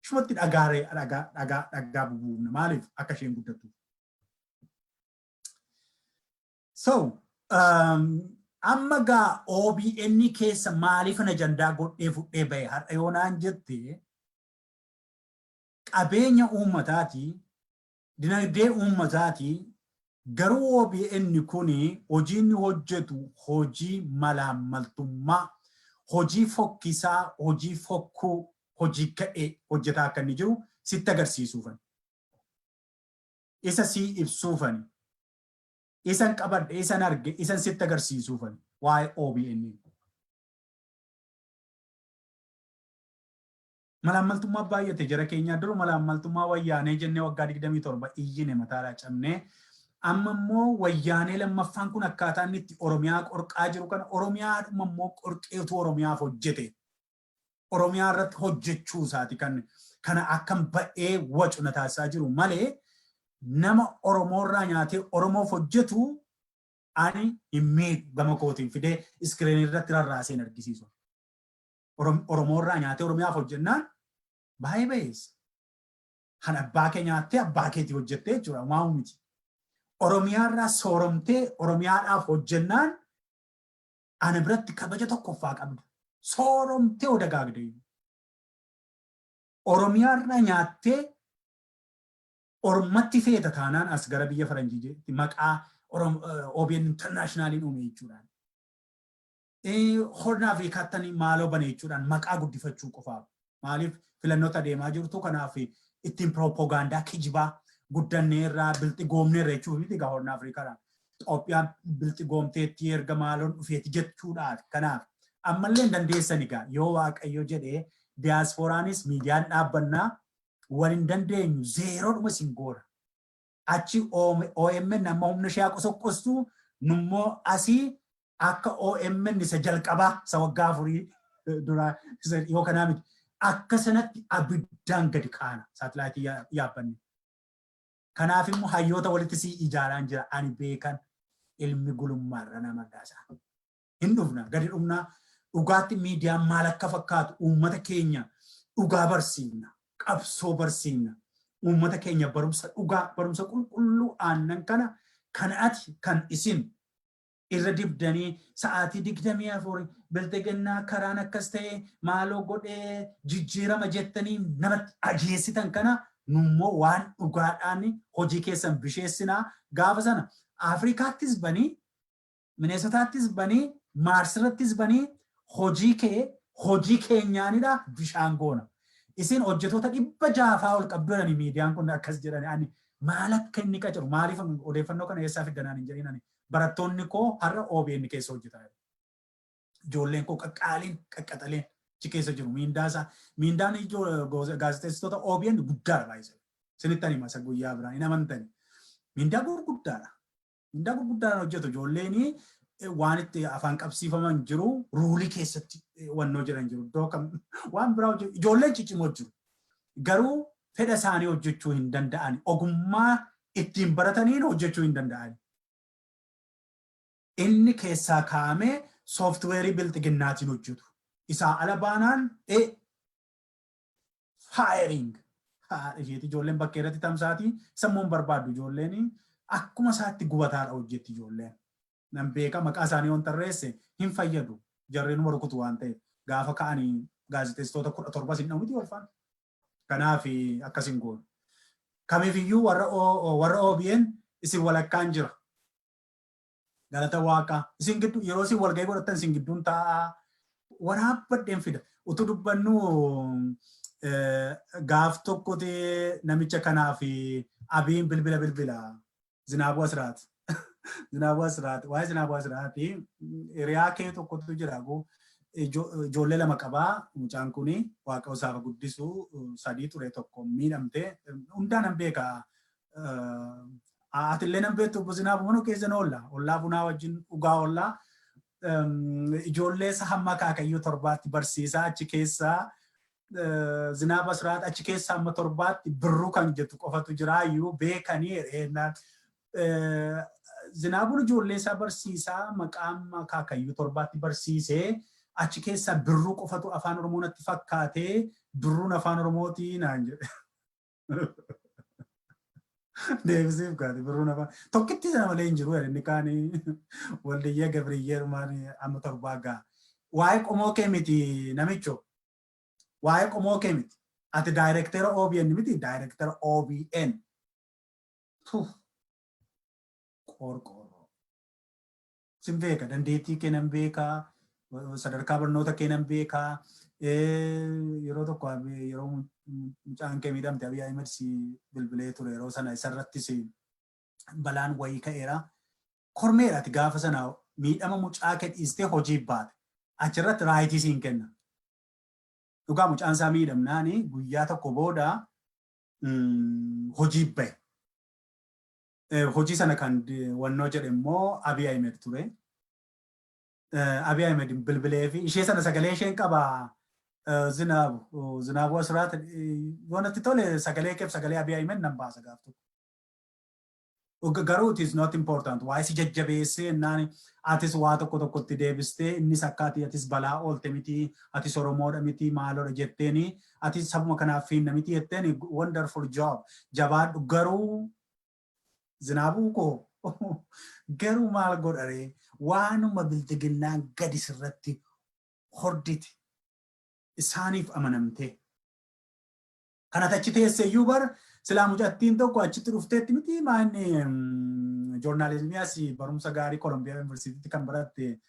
Ishumatti dhagaaree dhagaa dhagaa dhagaa bubuufna, maaliif akka isheen guddattu. So amma gaa OBN keessa maaliifan ajandaa godhee fudhee bahe har'a yoo naan jette, qabeenya uummataati, dinagdee uummataati. Garuu OBN kun hojii inni hojjetu hojii malaammaltummaa, hojii fokkisaa, hojii fokkuu, hojii gadhee hojjetaa akka inni jiru sitti agarsiisuufani. Isa sii ibsuufani. Isan qabadhe, isan arge, isan sitti agarsiisuufani waa'ee OBN. Malaammaltummaa baay'ate jara keenyaa. Dura malaammaltummaa Wayyaanee jennee waggaa 27 iyyine, mataadhaa cabnee. Amma immoo Wayyaanee lammaffaan kun akkaataa inni itti Oromiyaa qorqaa jiru kana, Oromiyaadhuma immoo qorqeetu Oromiyaaf hojjete. Oromiyaa irratti hojjechuu isaati kan kana akkam ba'ee wacu na taasisaa jiru malee, nama Oromoorraa nyaatee Oromoof hojjetu ani hin miidhu. Gama kootiin fidee screenii irratti rarraaseen argisiisu. Oromoorraa nyaatee Oromiyaaf hojjennaan baay'ee bayeessa. Kan abbaa kee nyaattee abbaa keetii hojjettee jechuudha, waan miti. Oromiyaarraa sooromtee Oromiyaadhaaf hojjennaan ana biratti kabaja tokkoffaa qabda. Sooromtee odagaagde. Oromiyaarraa nyaattee ormatti feeta taanaan, as gara biyya faranjiitti maqaa OBN Internationaliin uume jechuudhaan. Horn Afrikaatti maaloo bane jechuudhaan maqaa guddifachuu qofaaf. Maaliif filannoota adeemaa jirtu kanaaf ittiin piroopoogaandaa kijibaa guddanneerraa, bilxigoomneerra jechuuf miti egaa Horn Afrikaadhaan. Itoophiyaan bilxigoomteetti erga maaloon dhufeeti jechuudhaaf. Kanaaf ammallee hin dandeessan egaa. Yoo Waaqayyo jedhee diyaaspooraanis miidiyaan dhaabbannaa, wal hin dandeenyu, zeeroodhuma isin goona. Achi OMN amma humna ishee haa qosoqqostu, nummoo asii akka OMN isa jalqabaa, isa waggaa 4 duraa yoo kanaa miti, akka sanatti abiddaan gadi kaana saatalaayitii yaabbanne. Kanaaf immoo hayyoota walitti sii ijaaraan jira ani beekan ilmi gulummaarra nama daasaa. Hin dhufna, gadi dhufna, dhugaatti miidiyaan maal akka fakkaatu uummata keenya dhugaa barsiifna, qabsoo barsiifna. Uummata keenya barumsa dhugaa, barumsa qulqulluu aannan kana kan ati kan isin irra dibdanii sa'aatii 24 bilxiginnaa karaan akkas ta'e maaloo godhee jijjiirama jettanii namatti ajeessitan kana, nummoo waan dhugaadhaan hojii keessan bisheessinaa. Gaafa sana Afrikaattis banii, Mineesotaattis banii, Maarsirrattis banii, hojii kee hojii keenyaanidha bishaan goona. Isin hojjetoota 600 ol qabdu jedhani, miidiyaan kun akkas jedhani. Ani maal akka inni qacaru, maaliif odeeffannoo kana eessaa fiddanaan hin jedhin. Ani barattoonni koo har'a OBN keessa hojjetaa jiru. Ijoolleen koo qaqqaaliin qaqqaxaleen achi keessa jiru. Miindaa isaa, miindaan gaazexeessitoota OBN guddaadha baay'ee. Isinitti ani masa guyyaa biraa hin amantani. Miindaa gurguddaadha. Miindaa gurguddaadhaan hojjetu ijoolleen. Waan itti afaan qabsiifaman jiru, ruleii keessatti wannoo jedhan jiru. Iddoo kam waan biraa hojjetu ijoolleen ciccimoo jiru. Garuu fedha isaanii hojjechuu hin danda'an. Ogummaa ittiin barataniin hojjechuu hin danda'an. Inni keessaa kaa'amee sooftiweerii bilxiginnaatiin hojjetu. Isaa ala baanaan firing. Haadha isheeti, ijoolleen bakkee irratti tamsaatii sammuun barbaaddu, ijoolleen akkuma isaatti gubataadha hojjetti ijoolleen. Nan beeka, maqaa isaanii yoon tarreesse hin fayyadu. Jarreen rukutu waan ta'eef gaafa ka'anii gaazexeessitoota 17 hin dhahu miti walfaan. Kanaaf akkas hin goonu. Kamiifiyyuu warra OBN isin walakkaan jira. Galata Waaqaa. Isin gidduu yeroo isin walgahii godhattan isin gidduun taa'aa waraabbadheen fida. Utuu dubbannu gaaf tokkotti namicha kanaaf Abiin bilbila bilbila. Zinaabuu Asiraat. Zinaabuu Asiraat. Waa'ee Zinaabuu Asiraati hiriyaa kee tokkotu jira. Ijoollee lama qabaa. Mucaan kuni Waaqa isaaf guddisu, sadii ture, tokko miidhamte. Hundaa nan beeka. Atillee nan beektu, obbo Zinaabu mana keessa oolla. Ollaa bunaa wajjin dhugaa oollaa. Ijoollee isa hamma akaakayyuu torbaatti barsiisaa achi keessaa. Zinaaba Siraat achi keessa amma torbaatti Birruu kan jettu qofatu jiraayyuu beekanii jedheenaan. Zinaabuun ijoollee isaa barsiisaa maqaan akaakayyuu torbaatti barsiisee achi keessa Birruu qofatu Afaan Oromoo natti fakkaatee, Birruun Afaan Oromootii naan jedhe. Deebisiif kaate Birruun afaan tokkitti sana malee hin jiru inni kaanii Waldiyyee Gabriyyee dhumaan amma torbaa ga'a. Waa'ee qomoo kee miti, namicho. Waa'ee qomoo kee miti. Ati daayirektera OBN miti, daayirektera OBN. Tuh. Qorqoorroo. Sin beeka, dandeettii kee nan beeka, sadarkaa barnoota kee nan beeka. Yeroo tokko yeroo mucaan kee miidhamte Abiy Ahmed si bilbilee ture, yeroo sana isarrattis balaan wayii ka'eera. Kormeedha, ati gaafa sana miidhama mucaa kee dhiistee hojii baate. Achirratti right siin kenna. Dhugaa, mucaan isaa miidhamnaani guyyaa tokko booda hojii bahe. Hojii sana kan wannoo jedhe immoo Abiy Ahmed ture. Abiy Ahmed bilbilee fi ishee sana sagalee isheen qaba, Zinaabu Asiraat, yoo natti tole sagalee keef sagalee Abiy Ahmed nan baasa gaaf tokko. Garuu it is not important. Waa'ee si jajjabeessee naan atis waa tokko tokkotti deebistee, innis akka ati atis balaa oolte miti, atis Oromoodha miti, maaloodha jetteeni, atis sabuma kanaaf fiinna miti jetteeni. Wonderful job, jabaadhu. Garuu Zinaabuu koo, garuu maal godharee, waanuma bilxiginnaan gadi sirratti horditi isaaniif amanamtee. Kanat achi teesse iyyuu bar silaa mucattiin tokko achitti dhufteetti miti, maanni joornaalizimii asii barumsa gaarii Kolombiyaa Yuunivarsiitiitti kan baratte,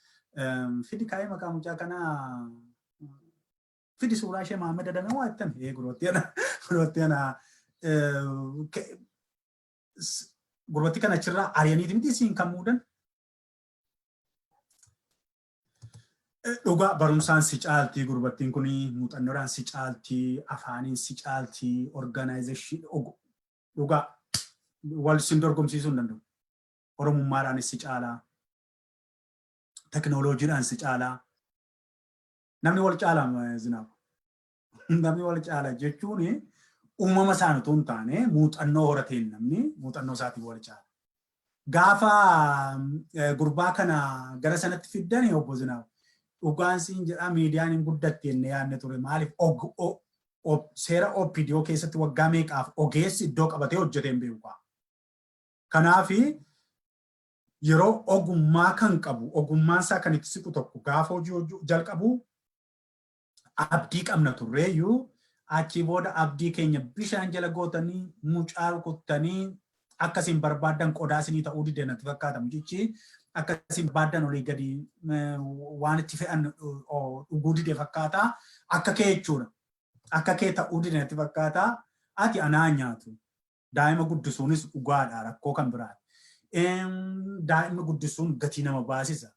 fidi kaa'ee maqaa mucaa kanaa fidi, suuraa ishee, Mahammed Adamee waa jettan ee gurbattii ana gurbattii kana achirraa ari'aniiti miti isiin kan muudan. Dhugaa, barumsaan si caaltii gurbattiin kun, muuxannoodhaan si caaltii, afaaniin si caaltii, organization dhugaa wal sin dorgomsiisuu hin danda'u. Oromummaadhaanis si caalaa. Teknooloojiidhaan si caalaa. Namni wal caalaa, Zinaabu. Namni wal caala jechuun uumama isaan utuu hin taane muuxannoo horateen namni muuxannoo isaatiin wal caala. Gaafa gurbaa kana gara sanatti fiddan, obbo Zinaabu, dhugaan siin jedhaa, miidiyaan hin guddatti jennee yaadne ture. Maaliif, seera OPDO keessatti waggaa meeqaaf ogeessi iddoo qabatee hojjetee hin beeku. Kanaaf yeroo ogummaa kan qabu, ogummaan isaa kan itti siqu tokko gaafa hojii jalqabu abdii qabna turreeyyuu, achii booda abdii keenya bishaan jala gootanii, mucaa rukuttanii, akkasiin barbaaddan qodaa isinii ta'uu dide natti fakkaata. Mucichi akkasiin barbaaddan olii gadi waan itti fe'an dhuguu dide fakkaata, akka kee jechuudha. Akka kee ta'uu dide natti fakkaata. Ati anaa nyaatu. Daa'ima guddisuunis dhugaadha, rakkoo kan biraati. Daa'ima guddisuun gatii nama baasisa.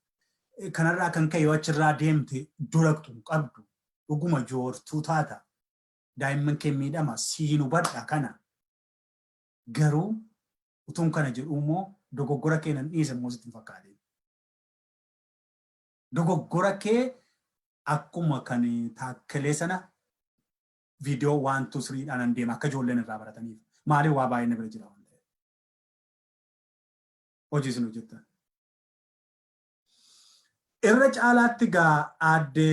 Kanarraa kan ka'e yoo achirraa deemte duraqxu hin qabdu. Dhuguma joortuu taata. Daa'imman kee miidhama, siin hubadha kana. Garuu utuun kana jedhu immoo dogoggora kee nan dhiise immoo sitti hin fakkaatin. Dogoggora kee akkuma kan Taakkelee sana viidiyoo 1 2 3 dhaan deema akka ijoolleen irraa barataniif. Maaliif, waa baay'ee na bira jira waan ta'eef. Hojii isin hojjettan. Irra caalaatti gaa aadde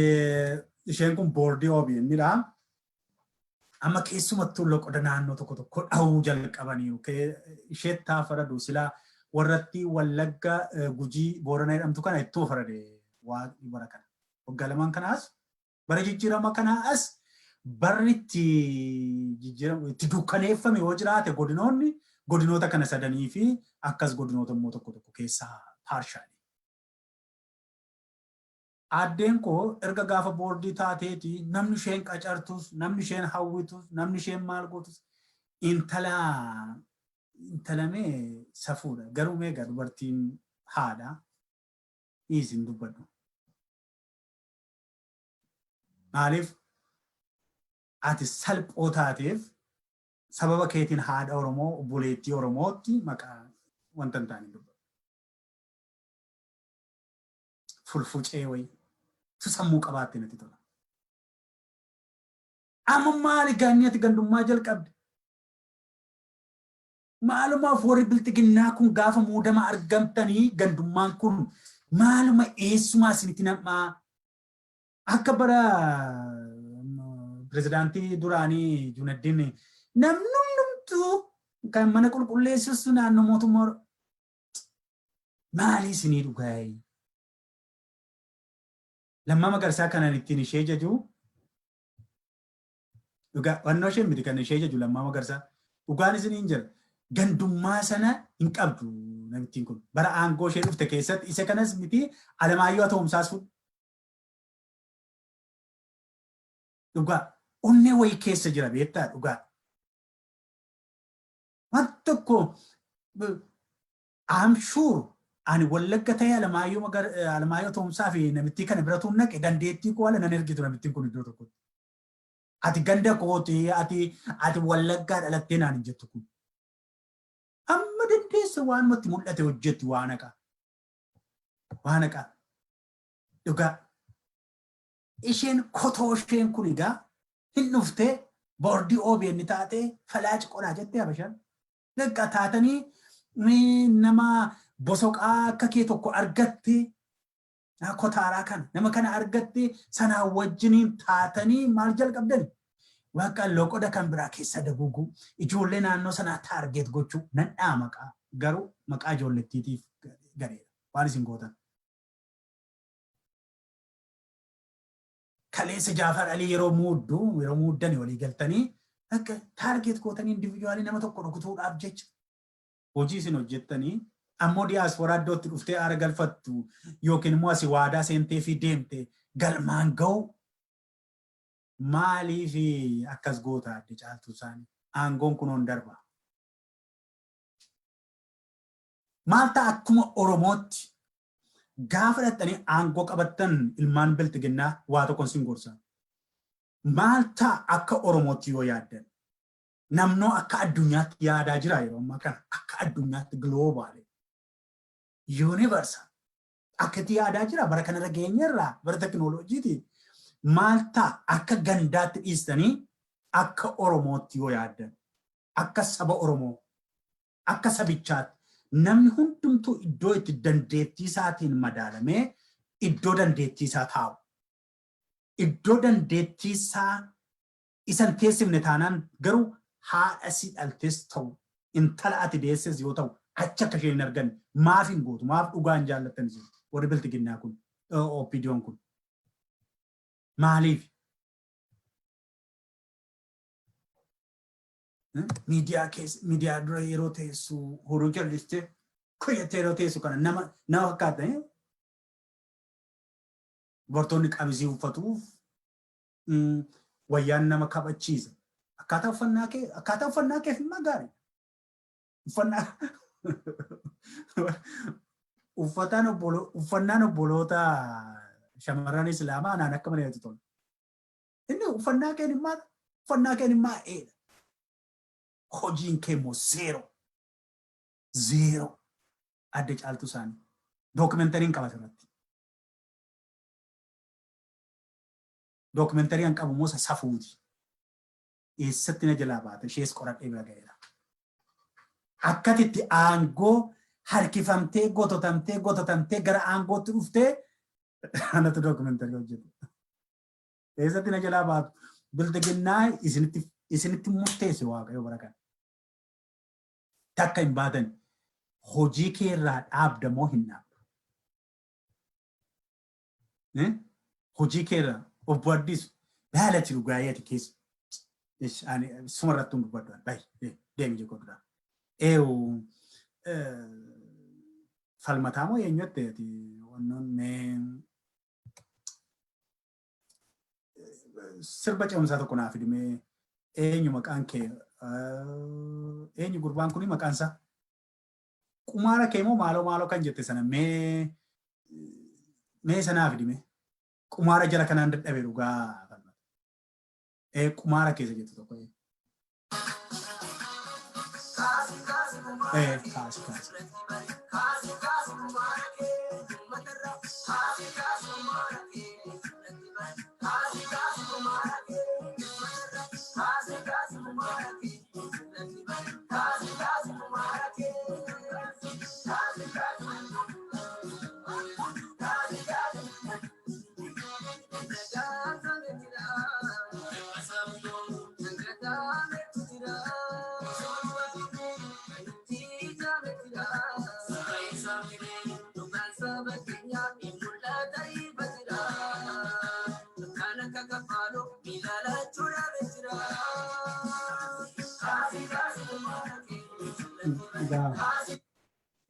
isheen kun boordii OBN dha. Amma keessumattuu loqoda naannoo tokko tokko dhahuu jalqabaniiru. Isheetti haa faradu, silaa warratti Wallagga, Gujii, Boorana jedhamtu kana ittoo farade waaqni bara kana. Waggaa lamaan kanaas bara jijjiirama kanaa as barri itti jijjiirama itti dukkaneeffame yoo jiraate godinoonni godinoota kana sadanii fi akkas godinoota immoo tokko tokko keessaa partially. Aaddeen koo erga gaafa boordii taateeti namni isheen qacartus, namni isheen hawwitus, namni isheen maal gootus, intala intalamee safuudha. Garuu meeqa dubartiin haadha dhiisin dubbadhu. Maaliif, ati salphoo taateef sababa keetiin haadha Oromoo, obboleettii Oromootti maqaa wanta hin taane dubbadhu. Fulfucee wayii tu sammuu qabaatte natti tola. Amma maali gaanni ati gandummaa jalqabde? Maalumaaf warri bilxiginnaa kun gaafa muudama argamtanii gandummaan kun maaluma eessumaa isinitti nam'aa? Akka bara pirezidaantii duraanii Juunaddiin namni hundumtuu kan mana qulqulleessus naannoo mootummaa maalii isinii dhugaa'e? Lammaa Magarsaa kanan ittiin ishee jaju dhugaa wannoo isheen miti kan ishee jaju Lammaa Magarsaa dhugaan isiniin jira. Gandummaa sana hin qabdu namittiin kun. Bara aangoo ishee dhufte keessatti isa kanas miti Alamaayyoo Atoomsaas fudhu. Dhugaa onnee wayii keessa jira beektaa dhugaa. Waan tokko I'm sure ani Wallagga ta'ee Alamaayyoo Atoomsaa fi namittii kana biratuun naqe dandeettii koo ala nan ergitu namittiin kun iddoo tokkotti. Ati ganda kooti ati Wallaggaa dhalattee naan hin jettu kun. Amma dandeessa waanumatti mul'ate hojjetti waan haqaa. Waan haqaa. Dhugaa. Isheen kotoo isheen kun egaa hin dhuftee boordii OBN taatee falaaci qolaa jettee Habashaan. Dhaqa taatanii nama bosoqaa akka kee tokko argatte kotaaraa kana nama kana argatte sanaa wajjiniin taatanii maal jalqabdan? Waaqa loqoda kan biraa keessa daguuguu ijoollee naannoo sanaa target gochuu nan dha'a maqaa garuu maqaa ijoollettiitiif gareera waan isin gootan. Kaleessa Jaafar Alii yeroo muuddu yeroo muuddani walii galtanii akka target gootanii individual nama tokko rukutuudhaaf jecha hojii isin hojjettanii ammoo diyaasporaa iddootti dhuftee aara galfattu yookiin immoo asii waadaa seentee fi deemte galmaan ga'u maaliif akkas goota adde Caaltuu isaanii aangoon kunoon darba. Maal ta'a akkuma Oromootti gaafa dhaqxanii aangoo qabattan ilmaan bilxiginnaa waa tokkon sin gorsa. Maal ta'a akka Oromootti yoo yaaddan? Namnoo akka addunyaatti yaadaa jira yeroo ammaa kana akka addunyaatti global universal akkatti yaadaa jira bara kanarra geenyerraa bara teknooloojiiti. Maal ta'a akka gandaatti dhiistanii akka Oromootti yoo yaaddan akka saba Oromoo akka sabichaatti namni hundumtuu iddoo itti dandeettii isaatiin madaalamee iddoo dandeettii isaa taa'u. Iddoo dandeettii isaa isan teessifne taanaan garuu haadha si dhaltes ta'u intala ati deesses yoo ta'u achi akka isheen hin arganne maaf hin gootu maaf dhugaa hin jaallattan isin warri biltiginnaa kun OPDOn kun maaliif? Miidiyaa keessa miidiyaa dura yeroo teessu horii jallistee kuyattee yeroo teessu kana nama nama fakkaata. Dubartoonni qamisii uffatuuf wayyaan nama kabachiisa. Akkaataa uffannaa keef immoo gaarii. Uffannaa uffataan obbolo uffannaan obboloota shamarran Islaamaa anaan akka malee natti tola. Inni uffannaa keen immaa eedha. Hojiin kee immoo zero. Zero. Adda Caaltuu isaanii. Dookimentariin qaba asirratti. Dookimentariin qabu immoo safuuti. Eessatti na jalaa baate ishees qoradhee bira ga'eera. Akkatitti aangoo harkifamtee gototamtee gototamtee gara aangootti dhuftee anatu dookimentari hojjetu. Eessatti na jalaa baatu? Bilxiginnaa isinitti murteesse Waaqayyo bara kana. Takka hin baatan hojii kee irraa dhaabda moo hin dhaabdu? Hojii kee irraa obbo Addisu baalati dhugaa'ee ati keessa. Ani suma irratti hin dubbadhu baay'ee deemi jechuudha duraa. Eewu falmataa moo eenyutti ati wannoon mee sirba ce'umsaa tokko naa fidimee eenyu maqaan kee eenyu gurbaan kuni maqaan isaa qumaara kee moo maaloo maaloo kan jette sana mee mee sanaa fidime qumaara jara kanaan dadhabe dhugaa falmata. Qumaara keessa jettu tokko. Kaasi kaasi. Kaasi kaasi kumaara kee uummatarra, kaasi kaasi kumaara kee irratti bari, kaasi kaasi kumaara kee uummatarra.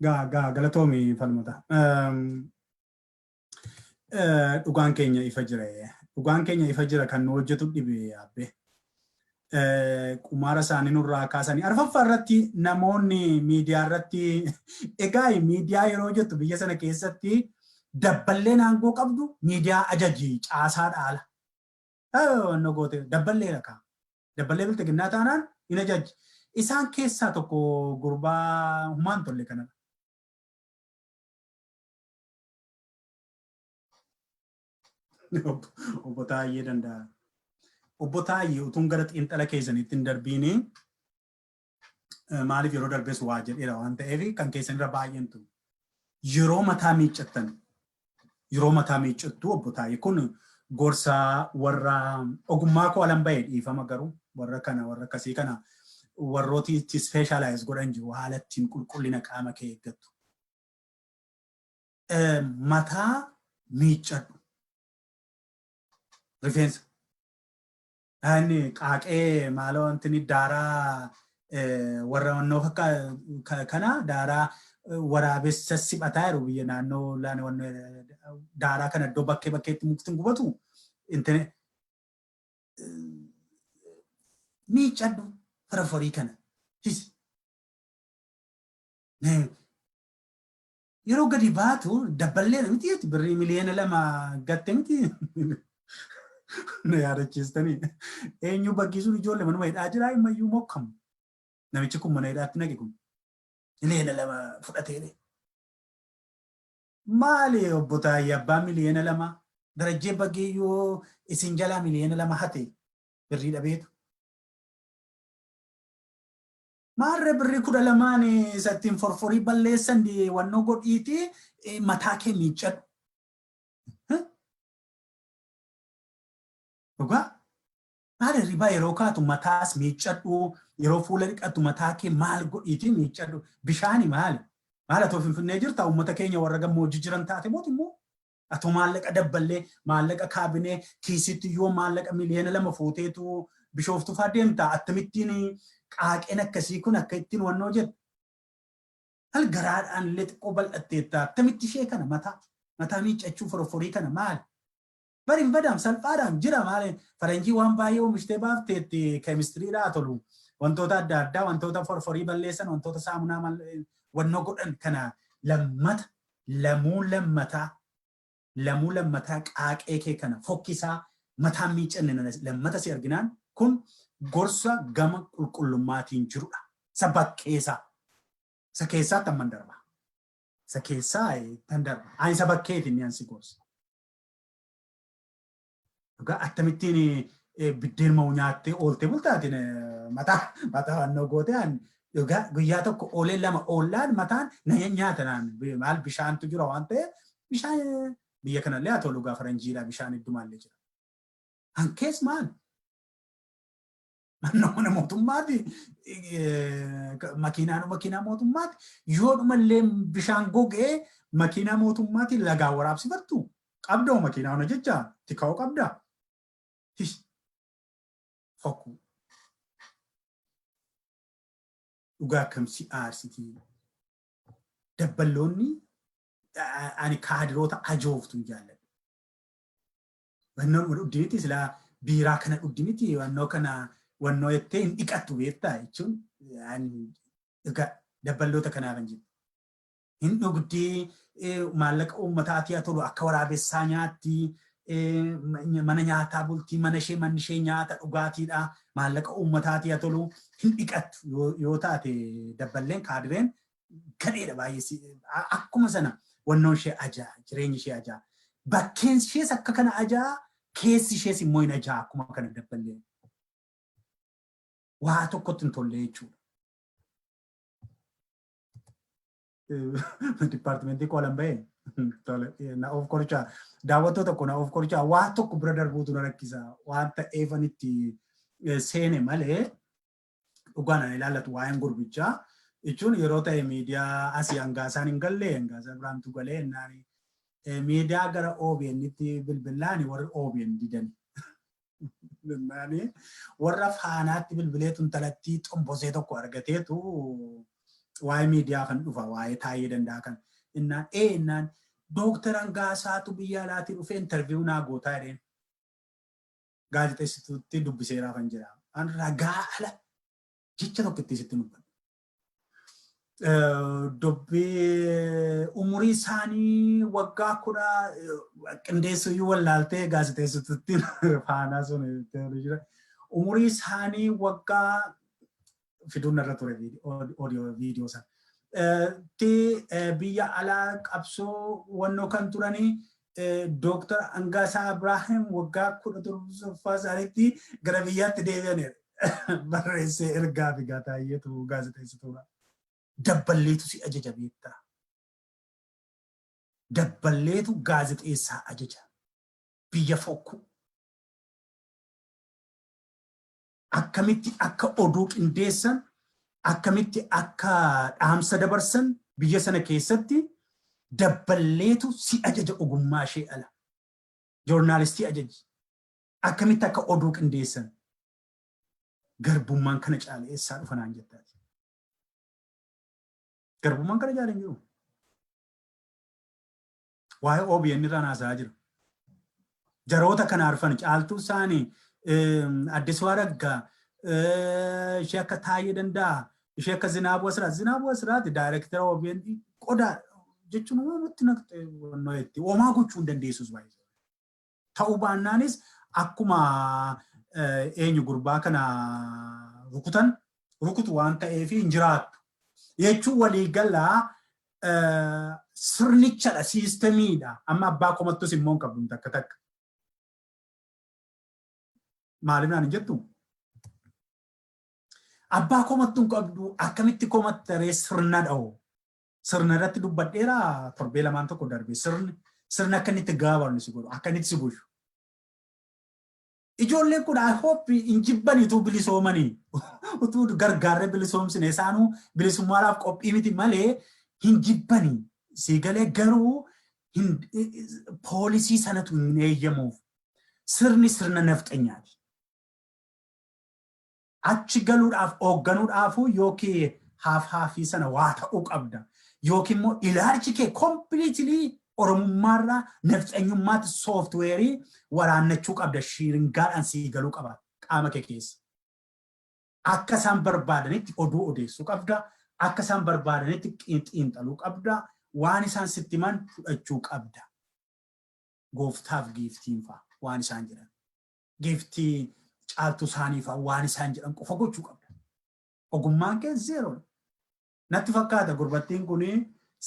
Gaa gaa, galatoomi Falmata. Dhugaan keenya ifa jira. Dhugaan keenya ifa jira, kan nu hojjetu dhibe yaabbee. Qumaara isaanii nurraa kaasanii. Arfaffaa irratti namoonni miidiyaa irratti, egaa miidiyaa yeroo jettu biyya sana keessatti dabballeen aangoo qabdu miidiyaa ajaji, caasaa dhaala. Wannoo goote dabballee rakaa. Dabballee bilxiginnaa taanaan hin ajajji. Isaan keessaa tokko gurbaa humaan tolle kanadha. Obbo Taayyee danda'a. Obbo Taayyee, utuun gara xiinxala keessanitti hin darbiini, maaliif yeroo darbes waa jedheera waan ta'eef kan keessanirra baay'een turu. Yeroo mataa miiccattan, yeroo mataa miiccattu obbo Taayyee, kun gorsa warra ogummaa koo alan bahee, dhiifama, garuu warra kana, warra akkasii kana, warrooti itti specialize godhan jiru, haala ittiin qulqullina qaama kee eeggattu. Mataa miiccadhu. Rifeensa. Inni qaaqee maaloo wanti inni daaraa warra wannoo kana daaraa waraabessa siphataa jiru biyya naannoo daaraa kana iddoo bakkee bakkeetti mukti hin gubatu. Intini miiccadhu farafarii kana. Yeroo gadi baatu dabballee miti, birrii 2 miliyoona gatte miti. Na yaadachiistanii. Eenyu baggiisuun ijoollee manuma hidhaa jiraa ammayyuu mokkamu. Namichi kun mana hidhaatti naqe kun. 2 miliyoona fudhateere. Maali obbo Taayyee abbaa 2 miliyoona? Darajjee Baggiyyuu isin jalaa 2 miliyoona hate birrii dhabeetu. Maarree birrii 12n isa ittiin forforii balleessan wannoo godhiiti mataa kee miiccadhu. Dhugaa? Maali ribaa yeroo kaatu mataas miiccadhu, yeroo fuula dhiqattu mataa kee maal godhiiti miiccadhu. Bishaani maali? Maal atoo Finfinnee jirta, uummata keenya warra gammoojjii jiran taate mooti immoo atoo maallaqa dabballee, maallaqa kaabinee kiisitti yoo maallaqa 2 miliyoona fuuteetu Bishooftuu fa'aa deemta, akkamittiin qaaqeen akkasii kun akka ittiin wannoo jedhu. Hal garaadhaan illee xiqqoo bal'atteetta, akkamitti ishee kana mataa miiccachuu forforii kana maali? Bari hin badaam, salphaadhaan jira. Maali, faranjii waan baay'ee oomishtee baafteetti, keemistiriidhaa tolu, wantoota adda addaa, wantoota forforii balleessan, wantoota saamunaa wannoo godhan kana. Lammata lamuu lammataa lamuu lammataa qaaqee kee kana fokkisaa mataan miiccanne lammata si arginaan, kun gorsa gama qulqullummaatiin jirudha. Isa bakkeesaa. Isa keessaatti amman darba. Isa keessaa tan darba. Ani isa bakkeeti inni ansi gorsa. Dhugaa, akkamittiin biddeen ma'u nyaattee ooltee bultaatiin mataa mataa wannoo gootee? An dhugaa guyyaa tokko oolee lama oollaan mataan na nyaata naan. Maal, bishaantu jira waan ta'eef, bishaan biyya kanallee haa tolu, gaafa faranjiidha bishaan heddumaallee jira. Hankees maal? Mana mootummaati, makiinaan makiinaa mootummaati, yoo dhumallee bishaan gogee makiinaa mootummaati lagaa waraabsifattu qabdoo makiinaa hona jecha tika'uu qabda. Fokkuu. Dhugaa akkamsi aarsitii. Dabballoonni, ani kaadiroota ajooftu hin jaalladhu. Wannoon dhugdi miti, silaa biiraa kana dhugdi miti, wannoo kana wannoo jettee hin dhiqattu beektaa jechuun egaa dabballoota kanaaf hin jiru. Hin dhugdii, maallaqa uummataatii haa tolu akka waraabessaa nyaatti, mana nyaataa bultii, mana ishee, manni ishee nyaata dhugaatiidha, maallaqa uummataatii haa tolu hin dhiqattu yoo taate dabballeen kaadireen gadheedha baay'ee. Akkuma sana wannoon ishee ajaa, jireenyi ishee ajaa. Bakkeen ishees akka kana ajaa, keessi ishees immoo hin ajaa akkuma kana dabballeen. Waa tokkotti hin tolle jechuudha. Dipaartimentii koo alan bahee na of korchaa, daawwattoo tokko na of korchaa, waa tokko bira darbuutu na rakkisa waan ta'eefan itti seene malee, dhugaan ana ilaallatu waa'een gurbichaa jechuun yeroo ta'e miidiyaa asii hangaasaan hin galle, hangaasaa biraantu galee jennaan miidiyaa gara OBN tti bilbilaani, warri OBN didani. Jennaani warra Faanaatti bilbileetu intalattii xombosee tokko argateetu Waa'ee miidiyaa kan dhufa, waa'ee Taayee Danda'a kan innaan innaan Dooktar Angaasaatu biyya alaatii dhufee interview naa gootaa jedheen. Gaazexeessituutti dubbiseeraa kan jedha. An ragaa ala jecha tokko itti sitti dubbadha. Dubbii umurii isaanii waggaa 10 qindeessuyyuu wallaaltee gaazexeessituutti faanaa sun jira. Umurii isaanii waggaa fiduun irra ture audio viidiyoo sana. Ti biyya alaa qabsoo wannoo kan turanii Dooktar Angaasaa Abrahaam waggaa 17ffaa isaaniitti gara biyyaatti deebi'aniiru. Barreessee ergaa fi gaataayyeetu gaazexeessituudha. Dabballeetu si ajaja beektaa. Dabballeetu gaazexeessaa ajaja. Biyya fokkuu. Akkamitti akka oduu qindeessan, akkamitti akka dhaamsa dabarsan biyya sana keessatti dabballeetu si ajaja ogummaa ishee ala. Joornaalistii ajaji. Akkamitti akka oduu qindeessan. Garbummaan kana caale eessaa dhufa naan jettaati. Garbummaan kana caale hin jiru. Waa'ee OBN irraan haasa'aa jira. Jaroota kana arfan, Caaltuu Saanii, Addisuu Araggaa, ishee akka Taayee Danda'a, ishee akka Zinaabuu Asiraat. Zinaabuu Asiraat daayirektara OBN qodaa jechuun uumamatti naqxee wannoo itti homaa gochuu hin dandeessus baay'ee. Ta'uu baannaanis akkuma eenyu gurbaa kana rukutan rukutu waan ta'eef hin jiraattu. Jechuun waliigalaa sirnichadha, siistemiidha. Amma abbaa komattus immoo hin qabdu takka takka. Maaliif naan hin jettu? Abbaa komattu hin qabdu, akkamitti komatta ree? Sirna dha'u. Sirna irratti dubbadheera torbee lamaan tokko darbe. Sirni sirna akka inni itti gaabarnu si godhu, akka inni itti si bulchu. Ijoolleen kun, I hope, hin jibbanii utuu bilisoomanii, utuu gargaarree bilisoomsine. Isaanuu bilisummaadhaaf qophii miti malee hin jibbanii sii galee, garuu poolisii sanatu hin eeyyamuuf. Sirni sirna nafxanyaati. Achi galuudhaaf, hoogganuudhaafu yookiin haaf haafii sana waa ta'uu qabda. Yookiin immoo ilaalchi kee completely Oromummaarraa nafxanyummaatti sooftiweerii waraannachuu qabda. Shiiringaadhaan sii galuu qaba qaama kee keessa. Akka isaan barbaadanitti oduu odeessuu qabda. Akka isaan barbaadanitti xiinxaluu qabda. Waan isaan sitti himan fudhachuu qabda. Gooftaaf giiftiin fa'a waan isaan jedhan. Giiftii Caaltuu Isaanii fa'a waan isaan jedhan qofa gochuu qabda. Ogummaan kee zero. Natti fakkaata gurbattiin kun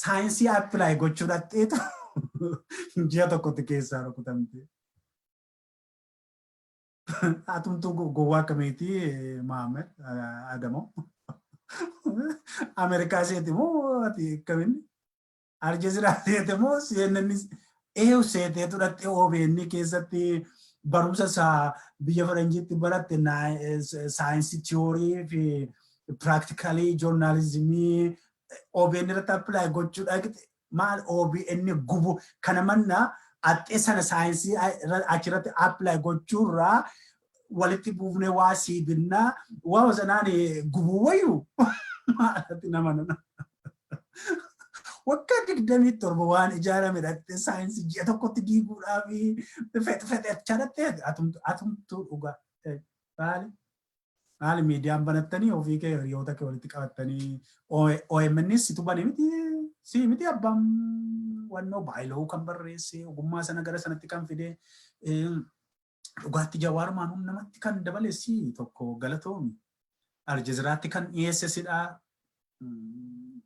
saayinsii apply gochuu dhaqxeetu ji'a tokkotti keessaa rukutamte. Atumtuu gowwaa akkamiiti, Mohaammed Adamoo? Ameerikaa seeti moo ati akkaminni? Aljazeeraa seete moo CNN eeyu seeteetu dhaqxee OBN keessatti barumsa isaa biyya faranjiitti baratte, saayinsii tiyoorii fi practicalii joornaalizimii OBN irratti apply gochuu dhaqxe? Maal OBN gubu kana manna axxee sana saayinsii achirratti apply gochuurraa walitti buufnee waa sii binnaa, waa sanaan gubuu wayyu maalatti nama nana. Waggaa 27 waan ijaarame dhaqxee saayinsii ji'a tokkotti diiguudhaaf fexeechaa dhaqxee atumtuu dhugaa. Maali? Maali miidiyaan banattanii ofii kee hiriyoota kee walitti qabattanii OMNs situ bane miti, si miti abbaan wannoo baayiloo kan barreesse, ogummaa sana gara sanatti kan fide, dhugaatti Jawaarumaan namatti kan dabale si tokko, galatoomi. Aljazeeraatti kan dhiyeesse sidhaa.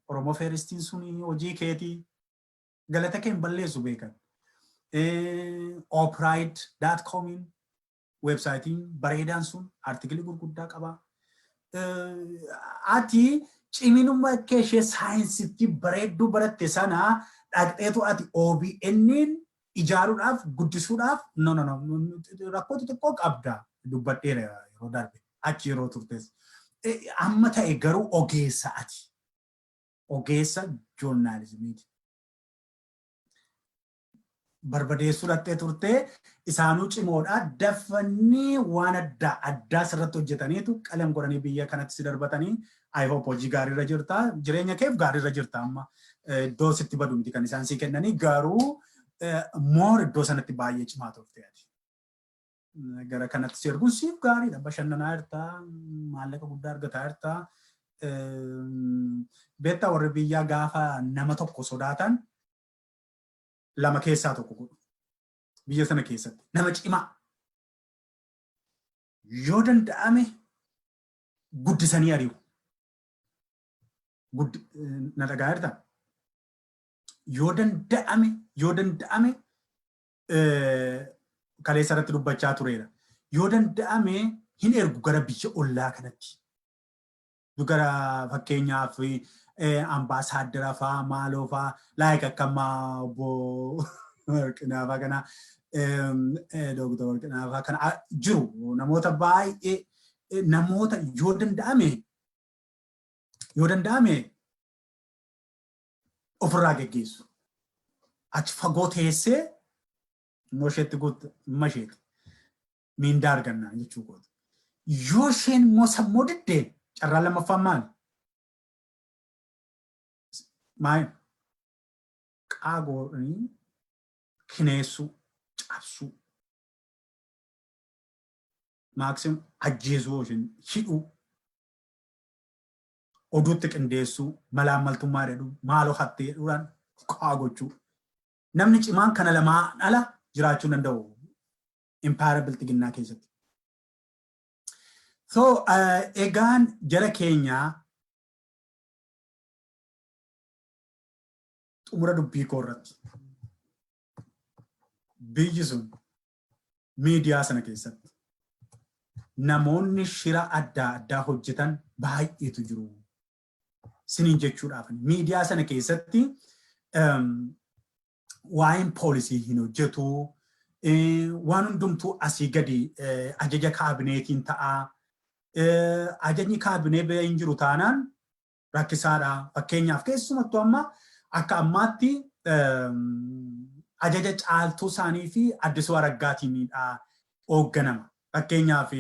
Oromoo Firstiin sun hojii keetii, galata kee hin balleessu beekan. Opride.comiin weebsaayitiin bareedaan sun artikilii gurguddaa qaba. Ati ciminummaa kee ishee saayinsitti bareedduu baratte sana dhaqxeetu ati OBN'n ijaaruudhaaf, guddisuudhaaf, no, no, no, rakkoo xixiqqoo qabda, dubbadheera yeroo darbe achi yeroo turtes. Amma ta'e garuu ogeessa ati. Ogeessa joornaalizimiiti. Barbadeessuu dhattee turtee isaanuu cimoodha. Dafanii waan adda addaa sirratti hojjetaniitu qalam godhanii biyya kanatti si darbatanii I hope hojii gaariirra jirta. Jireenya keef gaariirra jirta amma. Iddoo sitti badu miti kan isaan sii kennanii, garuu more iddoo sanatti baay'ee cimaa turte ati. Gara kanatti si erguun siif gaariidha. Bashannanaa jirta, maallaqa guddaa argataa jirta. Beektaa, warri biyyaa gaafa nama tokko sodaatan lama keessaa tokko godhu. Biyya sana keessatti nama cimaa yoo danda'ame guddisanii ari'u. Na dhagaa jirta? Yoo danda'ame, kaleessa irratti dubbachaa tureera. Yoo danda'ame hin ergu gara biyya ollaa kanatti. Gara fakkeenyaaf ambaasaaddara faa, maaloo faa, like akka ammaa obbo Warqinaa faa kana, Dooktar Warqinaa faa kana jiru, namoota baay'ee, namoota yoo danda'ame ofirraa geggeessu. Achi fagoo teessee immoo isheetti guutte masheeti. Miindaa argannaa jechuu kooti. Yoo isheen immoo sammuu diddee, carraa lammaffaan maali? Maali? Qaagoodhanii kineessuu, cabsuu, maximum ajjeesuu, isheen hidhuu, oduutti qindeessuu, malaammaltummaa jedhu, maaloo hattee jedhuudhaan qaa gochuu. Namni cimaan kana lamaan ala jiraachuu hin danda'u impaayera bilxiginnaa keessatti. So egaan jara keenyaa, xumura dubbii koo irratti, biyyi sun miidiyaa sana keessatti namoonni shira adda addaa hojjetan baay'eetu jiru. Siniin jechuudhaaf, miidiyaa sana keessatti waa'een poolisii hin hojjetu. Waan hundumtuu asii gadi ajaja kaabineetiin ta'a. Ajajni kaabinee bira hin jiru taanaan rakkisaadha. Fakkeenyaaf, keessumattuu amma akka ammaatti ajaja Caaltuu isaanii fi Addisuu Araggaatiinidha hoogganama. Fakkeenyaaf,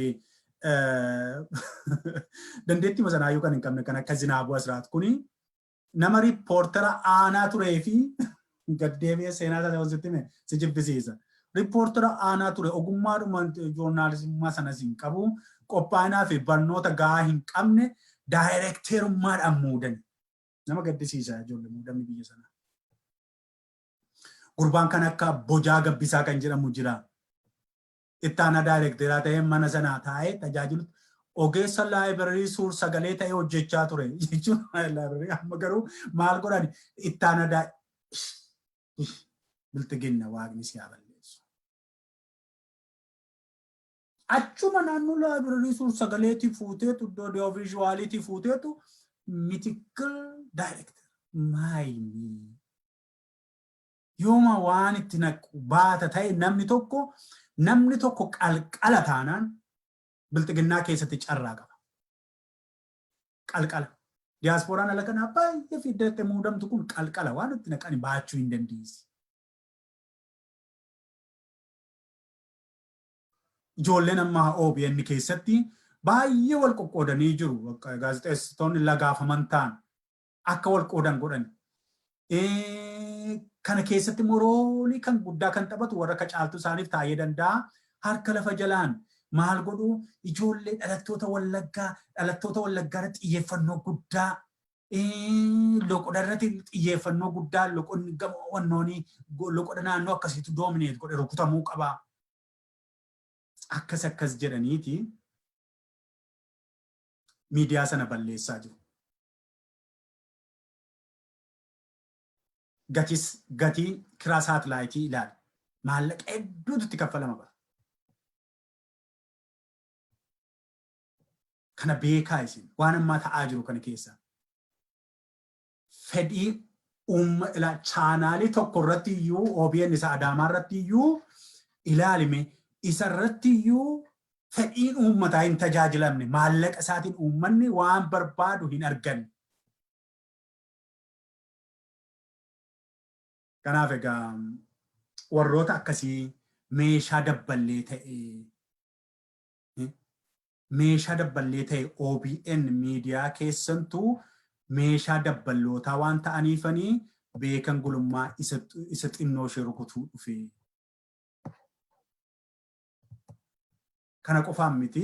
dandeettii sanaayyuu kan hin qabne kan akka Zinaabuu Asiraat kuni nama riippoortara aanaa turee fi gad deebi'ee seenaa isaa sitti hime si jibbisiisa. Riippoortara aanaa ture, ogummaadhuma joornaalizimummaa sanas hin qabu, qophaa'inaa fi barnoota gahaa hin qabne daayirekteerummaadhaan muudani. Nama gaddisiisa ijoollee muudamni biyya sanaa. Gurbaan kan akka Bojaa Gabbisaa kan jedhamu jira. Ittaanaa daayirekteeraa ta'ee mana sanaa taa'ee tajaajilu, ogeessa library suur sagalee ta'ee hojjechaa ture jechuun library, amma garuu maal godhan? Ittaanaa daa bilxiginna, waaqni si haa balleessu. Achuma naannoo library suur sagaleetii fuuteetu, iddoo audio visualiitii fuuteetu mitikil daayirekter maayini. Yooma waan itti naqu baata ta'e, namni tokko qalqala taanaan bilxiginnaa keessatti carraa qaba. Qalqala. Diyaaspooraan ala kanaa baay'ee fiddeetti muudamtu kun qalqala, waan itti naqani baachuu hin dandeessi. Ijoolleen amma OBN keessatti baay'ee wal qoqqoodanii jiru. Gaazexeessitoonni lagaafaman ta'an akka wal qoodan godhan. Kana keessatti immoo roolii kan guddaa kan taphatu warra akka Caaltuu isaaniif taa'ee danda'a. Harka lafa jalaan maal godhu? Ijoollee dhalattoota Wallaggaa irratti xiyyeeffannoo guddaa, loqoda irratti xiyyeeffannoo guddaa, loqonni gamoonnoonii loqoda naannoo akkasiitu dominate godhe rukutamuu qaba. Akkas akkas jedhaniiti miidiyaa sana balleessaa jiru. Gatis gatii kiraa saatalaayitii ilaali. Maallaqa hedduutu itti kaffalama bara. Kana beekaa isin, waan ammaa ta'aa jiru kana keessa. Fedhii uumma ilaa chaanaalii tokko irratti iyyuu, OBN isa Adaamaa irratti iyyuu ilaalime, isa irratti iyyuu fedhiin uummataa hin tajaajilamne, maallaqa isaatiin uummanni waan barbaadu hin arganne. Kanaaf egaa warroota akkasii meeshaa dabballee ta'e Meeshaa dabballee ta'e OBN miidiyaa keessantuu meeshaa dabballootaa waan ta'aniifanii Beekan Gulummaa isa xinnoo ishee rukutuu dhufe. Kana qofaan miti,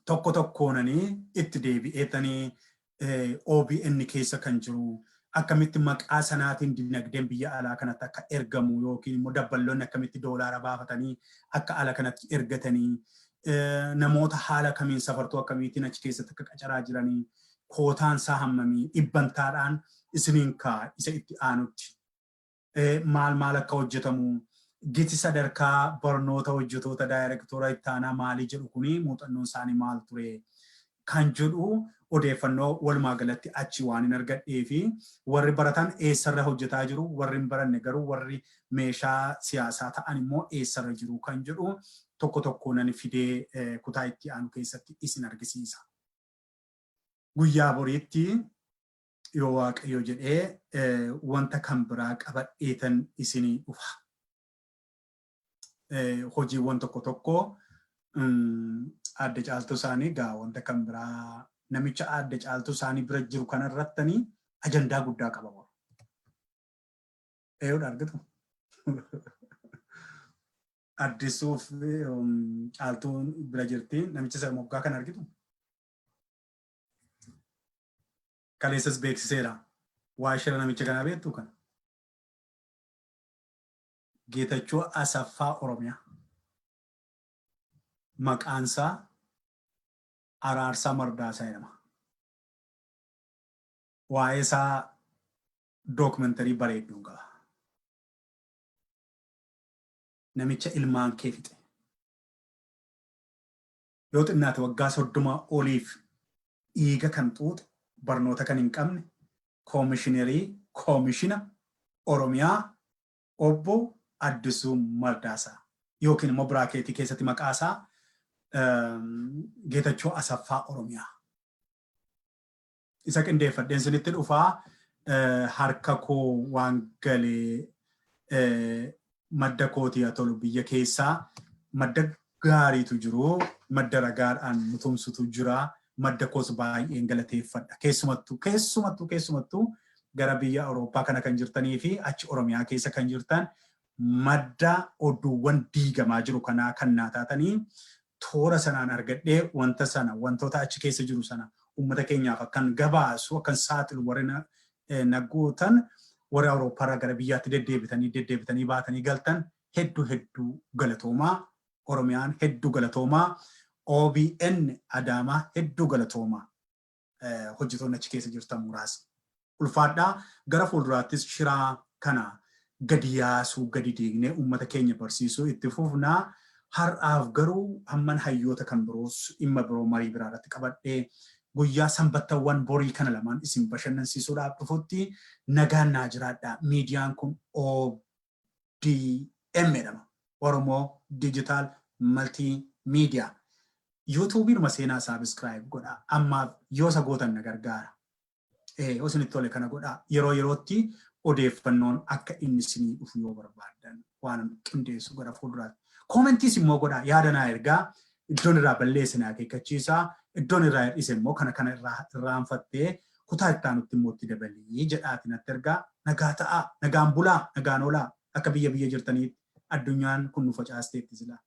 tokko tokkoonanii itti deebi'eetanii OBN keessa kan jiru akkamitti maqaa sanaatiin dinagdeen biyya alaa kanatti akka ergamu yookiin immoo dabballoonni akkamitti doolaara baafatanii akka ala kanatti ergatanii, namoota haala kamiin, safartuu akkamiitiin achi keessatti akka qacaraa jiranii, kootaan isaa hammamii dhibbantaadhaan isiniin kaa isa itti aanutti maal maal akka hojjetamu, giti sadarkaa barnoota hojjetoota daayirektoora itti aanaa maalii jedhu kuni muuxannoon isaanii maal ture kan jedhu odeeffannoo walumaa galatti achi waan hin argadhee fi warri baratan eessarra hojjetaa jiru, warri hin baranne garuu warri meeshaa siyaasaa ta'an immoo eessarra jiru kan jedhu tokko tokko nan fidee kutaa itti aanu keessatti isin argisiisa. Guyyaa boriitti yoo Waaqayyo jedhee wanta kan biraa qabadheetan isinii dhufa. Hojiiwwan tokko tokko Aadde Caaltuu isaanii gaa wanta kan biraa namicha Aadde Caaltuu isaanii bira jiru kanarrattanii ajandaa guddaa qaba. Eeyyoodha argitu. Addisuuf Caaltuun bira jirti. Namicha isa moggaa kan argitu. Kaleessas beeksiseera. Waa shira namicha kanaa beektuu kana? Geetachoo Asaffaa Oromiyaa. Maqaan isaa Araarsaa Mardaasaa jedhama. Waa'ee isaa dookumentarii bareedduun qaba. Namicha ilmaan kee fixe. Yoo xinnaate waggaa 30 oliif dhiiga kan xuuxe, barnoota kan hin qabne, koomishinerii koomishina Oromiyaa Obbo Addisuu Mardaasaa yookiin immoo biraakeetii keessatti maqaa isaa Geetachoo Asaffaa Oromiyaa. Isa qindeeffadheen isinitti dhufaa. Harka koo waan galee madda kootii haa tolu, biyya keessaa madda gaariitu jiru, madda ragaadhaan nu tumsutu jira, madda koos baay'een galateeffadha. Keessumattuu, keessumattuu, keessumattuu gara biyya Awurooppaa kana kan jirtanii fi achi Oromiyaa keessa kan jirtan madda oduuwwan diigamaa jiru kanaa kan naa taatanii, toora sanaan argadhee wanta sana, wantoota achi keessa jiru sana uummata keenyaaf akkan gabaasu, akkan saaxilu warri na gootan, warri Awurooppaarraa gara biyyaatti deddeebitanii deddeebitanii baatanii galtan hedduu hedduu galatoomaa. Oromiyaan hedduu galatoomaa. OBN Adaamaa hedduu galatoomaa. Hojjetoonni achi keessa jirtan muraasni. Ulfaadhaa. Gara fuulduraattis shiraa kana gadi yaasuu, gadi diignee uummata keenya barsiisuu itti fufnaa. Har'aaf garuu hamman hayyoota kan biroos dhimma biroo marii biraa irratti qabadhee guyyaa sanbattawwan borii kana lamaan isin bashannansiisuudhaaf dhufutti nagaan naa jiraadha. Miidiyaan kun ODM jedhama. Oromoo Digital Multimedia. YouTube'inuma seenaa subscribe godha. Ammaaf yoo isa gootan na gargaara. Yoo isinitti tole kana godhaa. Yeroo yerootti odeeffannoon akka inni isinii dhufu yoo barbaaddan waan qindeessu gara fuulduraatti. Koomentiis immoo godhaa, yaada naa ergaa, iddoon irraa balleesse na akeekkachiisaa, iddoon irraa hir'ise immoo kana kana irraa irraanfattee kutaa itti aanutti immoo itti dabalii jedhaati natti ergaa. Nagaa ta'aa, nagaan bulaa, nagaan oolaa, akka biyya biyya jirtaniitti addunyaan kun nu facaasteetti silaa.